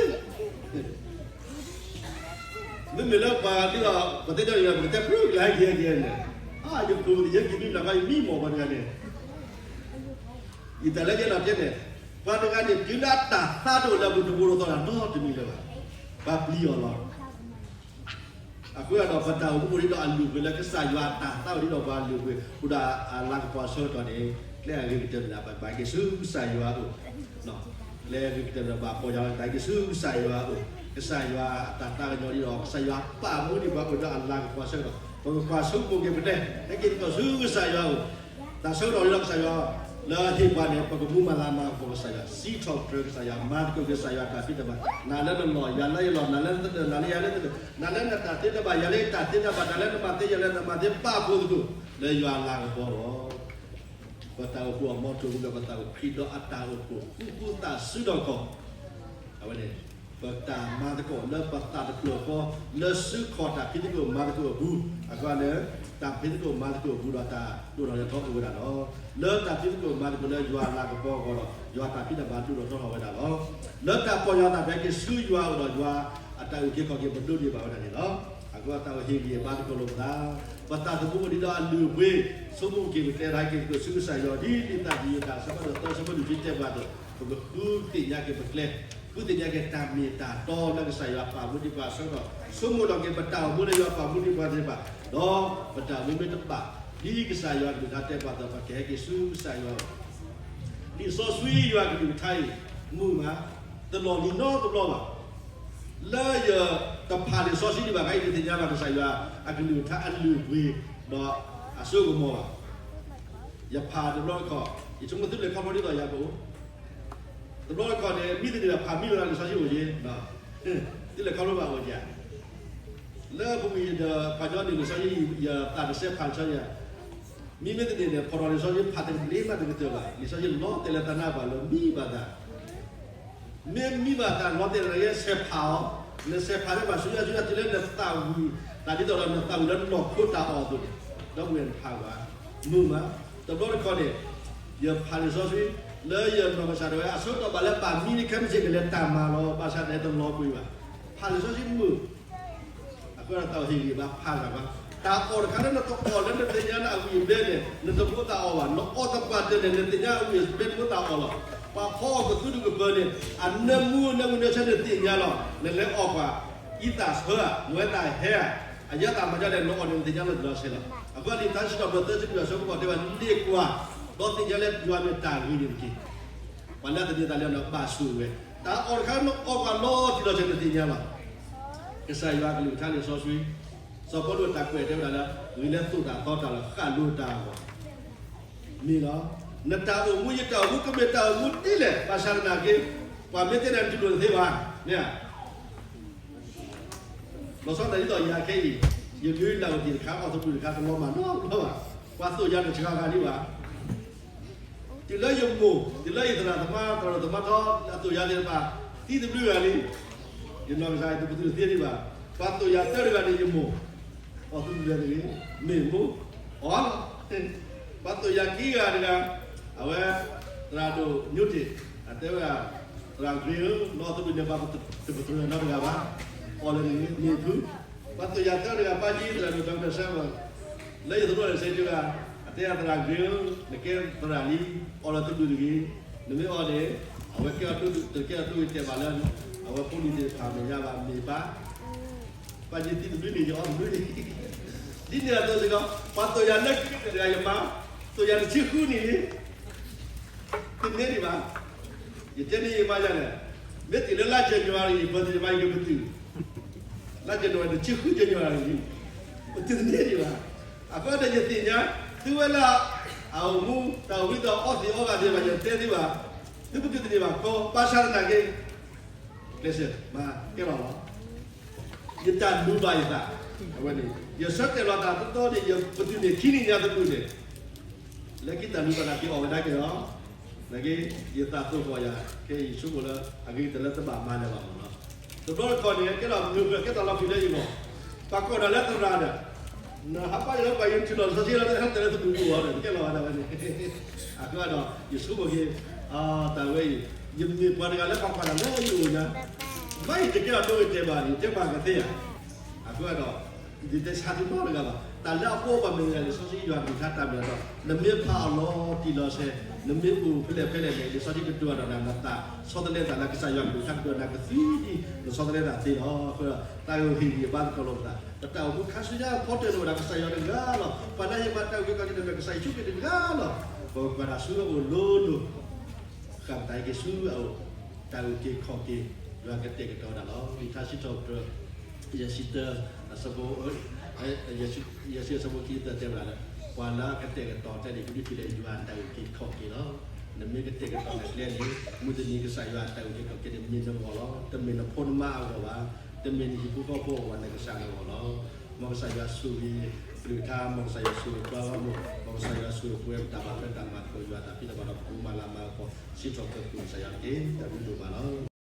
မ့မ့ၢ်လၢပှၤဒ်သိး ပတဲဒ်န့ၣ် ပကတဲပြူကျါဟဲက့ၤဟဲက့ၤန့ၣ်, အါ ယဖုပှၤသံ ယဟဲက့ၤမံဘျီဃီ ယမံမီၢ်ပှၤတဂၤန့ၣ်, ယတၢ်လၢယဲလီၤတဲန့ၣ်, ပှၤတဂၤန့ၣ် တုၤလၢအတၢ်သါတအိၣ်လၢပတဝိတသီတၢ်နီတမံၤလၢၤဘၣ်, ပှၤပျံၤအီၤလီၤ. အဃိဒီး ပတၢ်အိၣ်မူအိၣ်ဒ်သိးအလုၢ်အပှ့ၤလၢကစၢ်ယွၤအတၢ်သါအိၣ်ဒ်သိးပှၤလုၢ်အပှ့ၤ အိၣ်ဒီးအလၤကပီၤအဆၢကတီၢ်န့ၣ် ကျဲအဂ့ၤကတၢၢ်န့ၣ် ဘၣ်က့ၤဆူကစၢ်ယွၤအအိၣ်, ကျဲအဂ့ၤကတၢၢ်န့ၣ် ဘၣ်ပီၢ်ယၢ်လီၤက့ၤဆူကစၢ်ယွၤအအိၣ်, ကစၢ်ယွၤအတၢ်သါကညီၤဒ်သိး ကစၢ်ယွၤပာ်မူဒံးပှၤအိၣ်ဒီးအလၤကပီၤအဆၢကတီၢ် ပကကွၢ်ဆိကမိၣ်က့ၤပတဲ ဟဲက့ၤသကိးဆူကစၢ်ယွၤအအိၣ်, တၢ်ဆၢကတီၢ်ဒ်သိးကစၢ်ယွၤ လၢဟ့ၣ်ပှၤန့ၣ် ပကမူမၤလၤမၤကပီၤကစၢ်ယွၤ, စံးထီၣ်ပတြၢၤကစၢ်ယွၤ, မၤသကိးကစၢ်ယွၤတၢ်ဖံးတၢ်မၤ, နၤလၢနလီၢ် ယၤလၢယလီၢ်, နၤလၢနသဒၢ နၤလၢယၤလၢသဒၢ, နၤလၢနတၢ်သ့တၢ်ဘၣ် ယၤလၢယတၢ်သ့တၢ်ဘၣ်, တၢ်လၢနမၤသ့ယၤလၢနမၤသ့ ပာ်ဖှိၣ်သကိး လၢယွၤအလၤကပီၤလီၤ. ပတၢ်အိၣ်ဖှိၣ်အမီထိၣ်မူဒီး ပသးအိၣ်ခရံာ်ဒီးအတၢ်အိၣ်ဖှိၣ် ဃူဃူသးစူၤဒီးကီၢ် အဝဲန့ၣ် ပတၢ်မၤသကိးလၢပသးတဖျၢၣ်ဃီ လၢစုခီၣ်တၢ်ဖံးသကိးမၤသကိးအပူၤ, အဃိန့ၣ် တၢ်ဖံးသကိးမၤသကိးအပူၤဒီးတၢ်ဒိၣ်ထီၣ်ထီထီၣ်အိၣ်ဝဲဒၣ်လီၤ. လၢတၢ်ဖံးသကိးမၤသကိးလၢယွၤအလၤကပီၤအဂီၢ်ဒီး ယွၤတၢ်ဖံးတၢ်မၤဒိၣ်ထီၣ်ထီထီၣ်ဝဲဒၣ်လီၤ. လၢတၢ်ပီၢ်ယၢ်တၢ်ဖဲက့ၤဆူယွၤအအိၣ်ဒီးယွၤအတၢ်အုၣ်က့ၤခီၣ်က့ၤပဒိးန့ၢ်ဘၣ်ဝဲဒၣ်န့ၣ်လီၤ. အဃိသတး ဟ့ၣ်ဂံၢ်ဘါသကိးလိာ်ပသး, ပသးသမူအိၣ်ဒ်သိးအလုၢ်အပှ့ၤ, ဆိကမိၣ်က့ၤပတဲဒၣ် ဟဲက့ၤသကိးဆူကစၢ်ယွၤ ဒ်လံာ်သးကံၢ်ယိၤတၢ်အဆၢဖးဒိၣ်သၢ အဆၢဖိလွံၢ်ဆံတဲပှၤအသိး, ပကဃုသ့ၣ်ညါက့ၤပကျဲ, ဃုသ့ၣ်ညါက့ၤတၢ်မ့ၢ်တၢ်တီလၢကစၢ်ယွၤပာ်မူဒံးပှၤအဆၢကတီၢ်, ဆိကမိၣ်ထီၣ်က့ၤပတၢ်အိၣ်မူလၢယွၤပာ်မူဒံးပှၤသ့ၣ်တဖၣ်, ဒီးပတၢ်အိၣ်မူမ့ၢ်တဘၣ်, ဒ်ကစၢ်ယွၤအကလုၢ်ကထါတဲပှၤအသိး ပကဟဲက့ၤဆူကစၢ်ယွၤ လံာ်စီဆှံယွၤအကလုၢ်ကထါအံၤ, မုာ်မး, တလီၢ်လံၤနီတဘျီဘၣ်. လၢယတဖးလံာ်စီဆှံဒံးဘၣ်ခါအံၤ ယတသ့ၣ်ညါဘၣ်ကစၢ်ယွၤအကလုၢ်ကထါအလုၢ်အပှ့ၤ ဒီးအစိကမီၤဘၣ်. ယဖးတဘျီတခီၣ်, ယဆိကမိၣ်သုလဲၤခီဖျိဒ်သိးယၤကအိၣ်, တဘျီတခီၣ်န့ၣ် မံတန့ၢ်ဘၣ် ဖးမံဝဲဒၣ်လံာ်စီဆှံအိၣ်က့ၤ, သုလဲၤခီဖျိဘၣ်အိၣ်က့ၤ လၢပူၤကွံာ်ဒီး ပှၤကညီန့ၣ် လံာ်စီဆှံ ယသးတစဲးဖးလံာ်စီဆှံယၤ, မံမ့ၢ်တန့ၢ်န့ၣ် ဖီၣ်ထီၣ်လံာ်စီဆှံဖးတကတၢၢ်ဘၣ်, လံာ်စီဆှံလီၤတဲာ်လၢသးနါပှၤလၢမံဘၣ်သး, မ့ၢ်မံဘၣ်သးလီၤတဲာ်လၢနကဆဲးဖးအီၤ, နဆဲးဖးလၢဘၣ်ဆူညါဆူညါတုၤလၢနသးဝံၣ်, တၢ်ဒ်သိးဒီးနသးဝံၣ်လၢနီၢ်ခိတၢ်အီၣ်အသိးန့ၣ်, ဒီပုၢ်ဝဲၢ်နဖးကွၢ်, မုာ်မး, တဘျီတခီၣ်န့ၣ်, ယဖးလံာ်စီဆှံ, လၢယနီၢ်ကစၢ်ဒၣ်ဝဲ အဆိကတၢၢ်ဘၣ်လၢဘၣ်မံန့ၣ် ခဲမုၢ်ဆ့ၣ်ကလဲၤတၢ်မၤလီၤ, ဘၣ်ဆၣ်န့ၣ်တလီၤပှ့ၤဘၣ်, ဖးလံာ်စီဆှံမုာ် အဃိသတးဟ့ၣ်ဂံၢ်ဘါဖးစၢ်ဘၣ်, တၢ်အီၣ်တခါလၢနတအီၣ်လၢနသ့ၣ်ညါလၢအဝံၣ်အဘဲန့ၣ် နတမိၣ်သးအီၣ်ဘၣ်, နအီၣ်သပှၢ်တၢၢ်န့ၣ် နသ့ၣ်ညါအဝံၣ်အဘဲနမိၣ်သးအီၣ်လီၤ. ပှၤဖီအီၣ်ကသူတကပၤန့ၣ် အနၢမူနၢမူနၢဆၢနသ့ၣ်ညါလီၤ. နလဲၤအီၣ်ပှၤ အံသၣ်ဆၢဧါ, မွဲသၣ်ဟဲဧါ, အယါသၣ်မၤဒ်လဲၣ် နအီၣ်န့ၣ် နသ့ၣ်ညါလီၤတဘျီဆဲးလီၤ. အဃိလံာ်စံးထီၣ်ပတြၢၤသၢဆံလွံၢ်အဆၢဖိဃိးတဲဝဲ န့ၣ်ကွၢ် ဒီးသ့ၣ်ညါလၢယွၤမ့ၢ်တၢ်ဂ့ၤန့ၣ်တက့ၢ်. ပှၤလၢအသန့ၤသးလၢနဘၣ်ဆိၣ်ဝဲ, တၢ်အီၣ်တခါလၢနအီၣ်ပှၤလီၤတံၢ်လီၤဆဲး နသ့ၣ်ညါလီၤ. ကစၢ်ယွၤအကလုၢ်ကထါလံာ်စီဆှံ စီၤပီလူးအတၢ်ကွဲးတဲဝဲဒၣ်လၢ ဂ့ၤလၢသိၣ်တၢ်သီတၢ်လီၢ် ဃၣ်လိၤတၢ်အဂီၢ် မ့ၢ်လီၤ. နတၢ်အိၣ်မူ ယတၢ်အိၣ်မူ ကမ့ၢ်တၢ်အိၣ်မူဒ်လဲၣ် ဘၣ်ဆၣ်သနာ်က့ ပှၤမ့ၢ်တဲနၤ နတူၢ်လိာ်တသ့ဘၣ်, မ့ၢ်ဧါ. လီၤဆီဒၣ်တၢ်ဒ်သိးယၤခဲအံၤ, ယဒုးနၢ်အိၣ်တ့ၢ်တခါ အီၣ်သဘျုးတခါ တလီၤမၢ်နီတဘျီဘၣ်. ပှၤသိၣ်ယၤတစှၤဂၤဒံးဘၣ်. တုၤလၢယမိၢ်, တုၤလၢယသရၣ်သမါ သရၣ်ဒိၣ်သမါထီ အသိၣ်ယၤသ့ၣ်တဖၣ် သံသဘျုးဂၤလံ. ယနီၢ်ကစၢ်ယတပတုာ်သ့ဒံးဘၣ်. ပှၤသိၣ်ယၤသၢတဂၤန့ၣ် ယမိၢ် အီၣ်သဘျုးတဂ့ၤ, မ့ၢ်မိၢ် အီၣ်လီၤ. ပှၤသိၣ်ယၤခံဂၤတဂၤ, အဝဲ သရၣ်ဒိၣ်ညိတ့ၢ် အတဲဝဲဒၣ်, သရၣ်ဂ့ၤဧၢ, နအီၣ်သဘျုးန့ၣ် ပှၤတပတုာ်နီတဂၤဘၣ်, အီၣ်လၢနဂ့ၤ မ့ၢ်ဖု. ပှၤသိၣ်ယၤသၢတဂၤ ပၢ်ကံ သရၣ်ဒိၣ် doctor Samuel လၢယသရိာ်န့ၣ် စဲးတဂၤ, အတဲသရၣ်ဂ့ၤဧၢ, နကဲသရၣ်လံ, အီၣ်လၢသဘျုးတဂ့ၤ, နမ့ၢ်အီၣ်န့ၣ် အဝဲကဲအီၤဒိၣ်, တကဲအီၤဒိၣ်ဂ့ၤတဲာ်ဘၣ်လၢ အဝဲဖိလံၤသ့ၣ်တဖၣ်မဲာ်ညါဘၣ် မ့ၢ်ဘၣ်. ပၢ်ကံသံသဘျုးန့ၣ် ယအီၣ်သဘျုးန့ၣ် ဒ်န့ၣ်အသိးစ့ၢ်ကီး ပှၤသိၣ်ယၤလၢခံတဂၤယမါ, သိၣ်ယၤတဆံဃုနံၣ်လံ, တန့ၢ်ဒံးဘၣ်. ယတဲန့ၢ်ယမါယၤလဲၣ်, မ့ၢ်တုၤလၢလါ January ယဘၢၣ်သ့ၣ်တဖၣ် ယကပတုာ်, လါ January တဆံဃု January လံ, ပတုာ်တန့ၢ်ဒံးဘၣ်. အဃိဒီးယသ့ၣ်ညါ သုဝဲလၢ အအိၣ်မူ တၢ်အိၣ်မူဒီးအီၣ်သ့ၣ်အီဂၤသ့ၣ်တဖၣ် ယတဲသ့ဘၣ်, သုပတုာ်တန့ၢ်ဘၣ်ကီ ဘၣ်ဆၣ်သနာ်က့ ကျဲးစၢးမၤကဲလီၤလီၤ. ယတၢ်လူၤဘၣ်ယသး, အဝဲန့ၣ် ယဆၢတဲာ်လီၤသးတတီန့ၣ် ယပတုာ်န့ၢ်ခံနံၣ်ညါသဘျုးန့ၣ်, လၢခံတၢ်လူၤဘၣ်သးက့ၤအီၣ်ဝဲဒၣ်က့ၤလီၤ. နာ်က့ ယသးသိၣ်ဃီယၤ ခဲအံၤယဆိကမိၣ်လၢ အဂ့ၤကတၢၢ်လၢတဘၣ်မၤလၢၤဘၣ်မးလီၤ. တဘျီတခီၣ်န့ၣ် ကဲထီၣ်မုာ်ကဲထီၣ်လီၤပျံၤလၢယဂီၢ်, ပှၤကိးနၤလၢသရၣ်ဒီး နဟးပာ်လီၤပှၤယထံၣ်လီၤစီဆှံလီၤ ဟဲတဲလၢသဘျုးပူၤအီၤဒီး ကဲလီၤဝဲဒၣ်ဝဲန့ၣ်. အဃိဒီး ယဆိကမိၣ်က့ၤ တၢ်ဝဲအံၤ ယမ့ၢ်ပှၤတဂၤလၢပှၤကွၢ်တၢ်လၢယအိၣ်ညါ, မ့ၢ်ယတကဲထီၣ်ဒိဂ့ၤတဲာ်ဘၣ်န့ၣ် တဲပှၤကသ့ဧါ. အဃိဒီး ယတဆါသုနီတဂၤဘၣ်. တၢ်လၢအဖိအပၢ်မ့ၢ်ဂ့ၤ လံာ်စီဆှံယွၤကလုၢ်ကထါတၢ်မ့ၢ်အတီ နမ့ၢ်ဖးအီၤလီၤတံၢ်လီၤဆဲး, နမ့ၢ်အိၣ်ဖဲလဲၣ်ဖဲလဲၣ်န့ၣ် လံာ်စီဆှံကတိၤအီၤဒီးနၤ နသးဆီတလဲသးလၢကစၢ်ယွၤကလုၢ်ကထါကတိၤနၤကသံဒံး နဆီတလဲသးသ့လီၤ. အဃိဒီး တၢ်ဂ့ၢ်ဟ့ၣ်ဂံၢ်ဘါသကိးလိာ်ပသး ပတၢ်အိၣ်မူခါဆူညါဖီတၢၢ်န့ၣ်ဝဲဒၣ်ကစၢ်ယွၤတဂၤလီၤ. ပှၤလၢယမၤတၢ်အုၣ်က့ၤခီၣ်က့ၤန့ၣ် ကစၢ်ယ့ၣ်ၡူးခရံာ်တဂၤလီၤ. ပကွၢ်တၢ်ဆူအအိၣ်လိၤလိၤ ဃၣ်ပတၢ်အုၣ်က့ၤဆူအအိၣ်, တၢ်အုၣ်က့ၤခီၣ်က့ၤ ယွၤကတဲာ်ကတီၤဒၣ်လီၤ. လံာ်ထါစံးထီၣ်ပတြၢၤ ယဲၢ်ဆံတၢ အဆၢဖိ ယဲၢ်ဆံအဆၢဖိခံသၢတဲဝဲဒၣ်လၢ ပှၤလၢအကတဲာ်ကတီၤကျဲန့ၣ် ကဒုးထံၣ်လၢယွၤအတၢ်အုၣ်က့ၤခီၣ်က့ၤလီၤ. နမ့ၢ်ကတဲာ်ကတီၤနကျဲန့ၣ် မုၢ်တနံၤကစၢ်ယွၤအတၢ်အုၣ်က့ၤခီၣ်က့ၤန့ၣ်မ့ၢ်နဂီၢ်လီၤ. တမ့ၢ်နဖိနမါအဂီၢ်ဘၣ်, တမ့ၢ်နဟံၣ်ဖိဃီဖိအဂီၢ်ဘၣ် နကစၢ်နဂီၢ်လီၤ. မ်ကစၢ်ယွၤဆိၣ်ဂ့ၤ ကလုၢ်ကထါ, မ်ကစၢ်ယွၤဆိၣ်ဂ့ၤပှၤဂီၢ်မုၢ်, မ်ကစၢ်ယွၤဆိၣ်ဂ့ၤပှၤတၢ်ဘၣ်ထွဲတၢ်မၤသကိးယွၤအတၢ်ဖံးတၢ်မၤဒီး ပကမၤလၤမၤကပီၤ စံးထီၣ်ပတြၢၤကစၢ်ယွၤတက့ၢ်. တၢ်ဘျုးဒိၣ်မးလီၤ.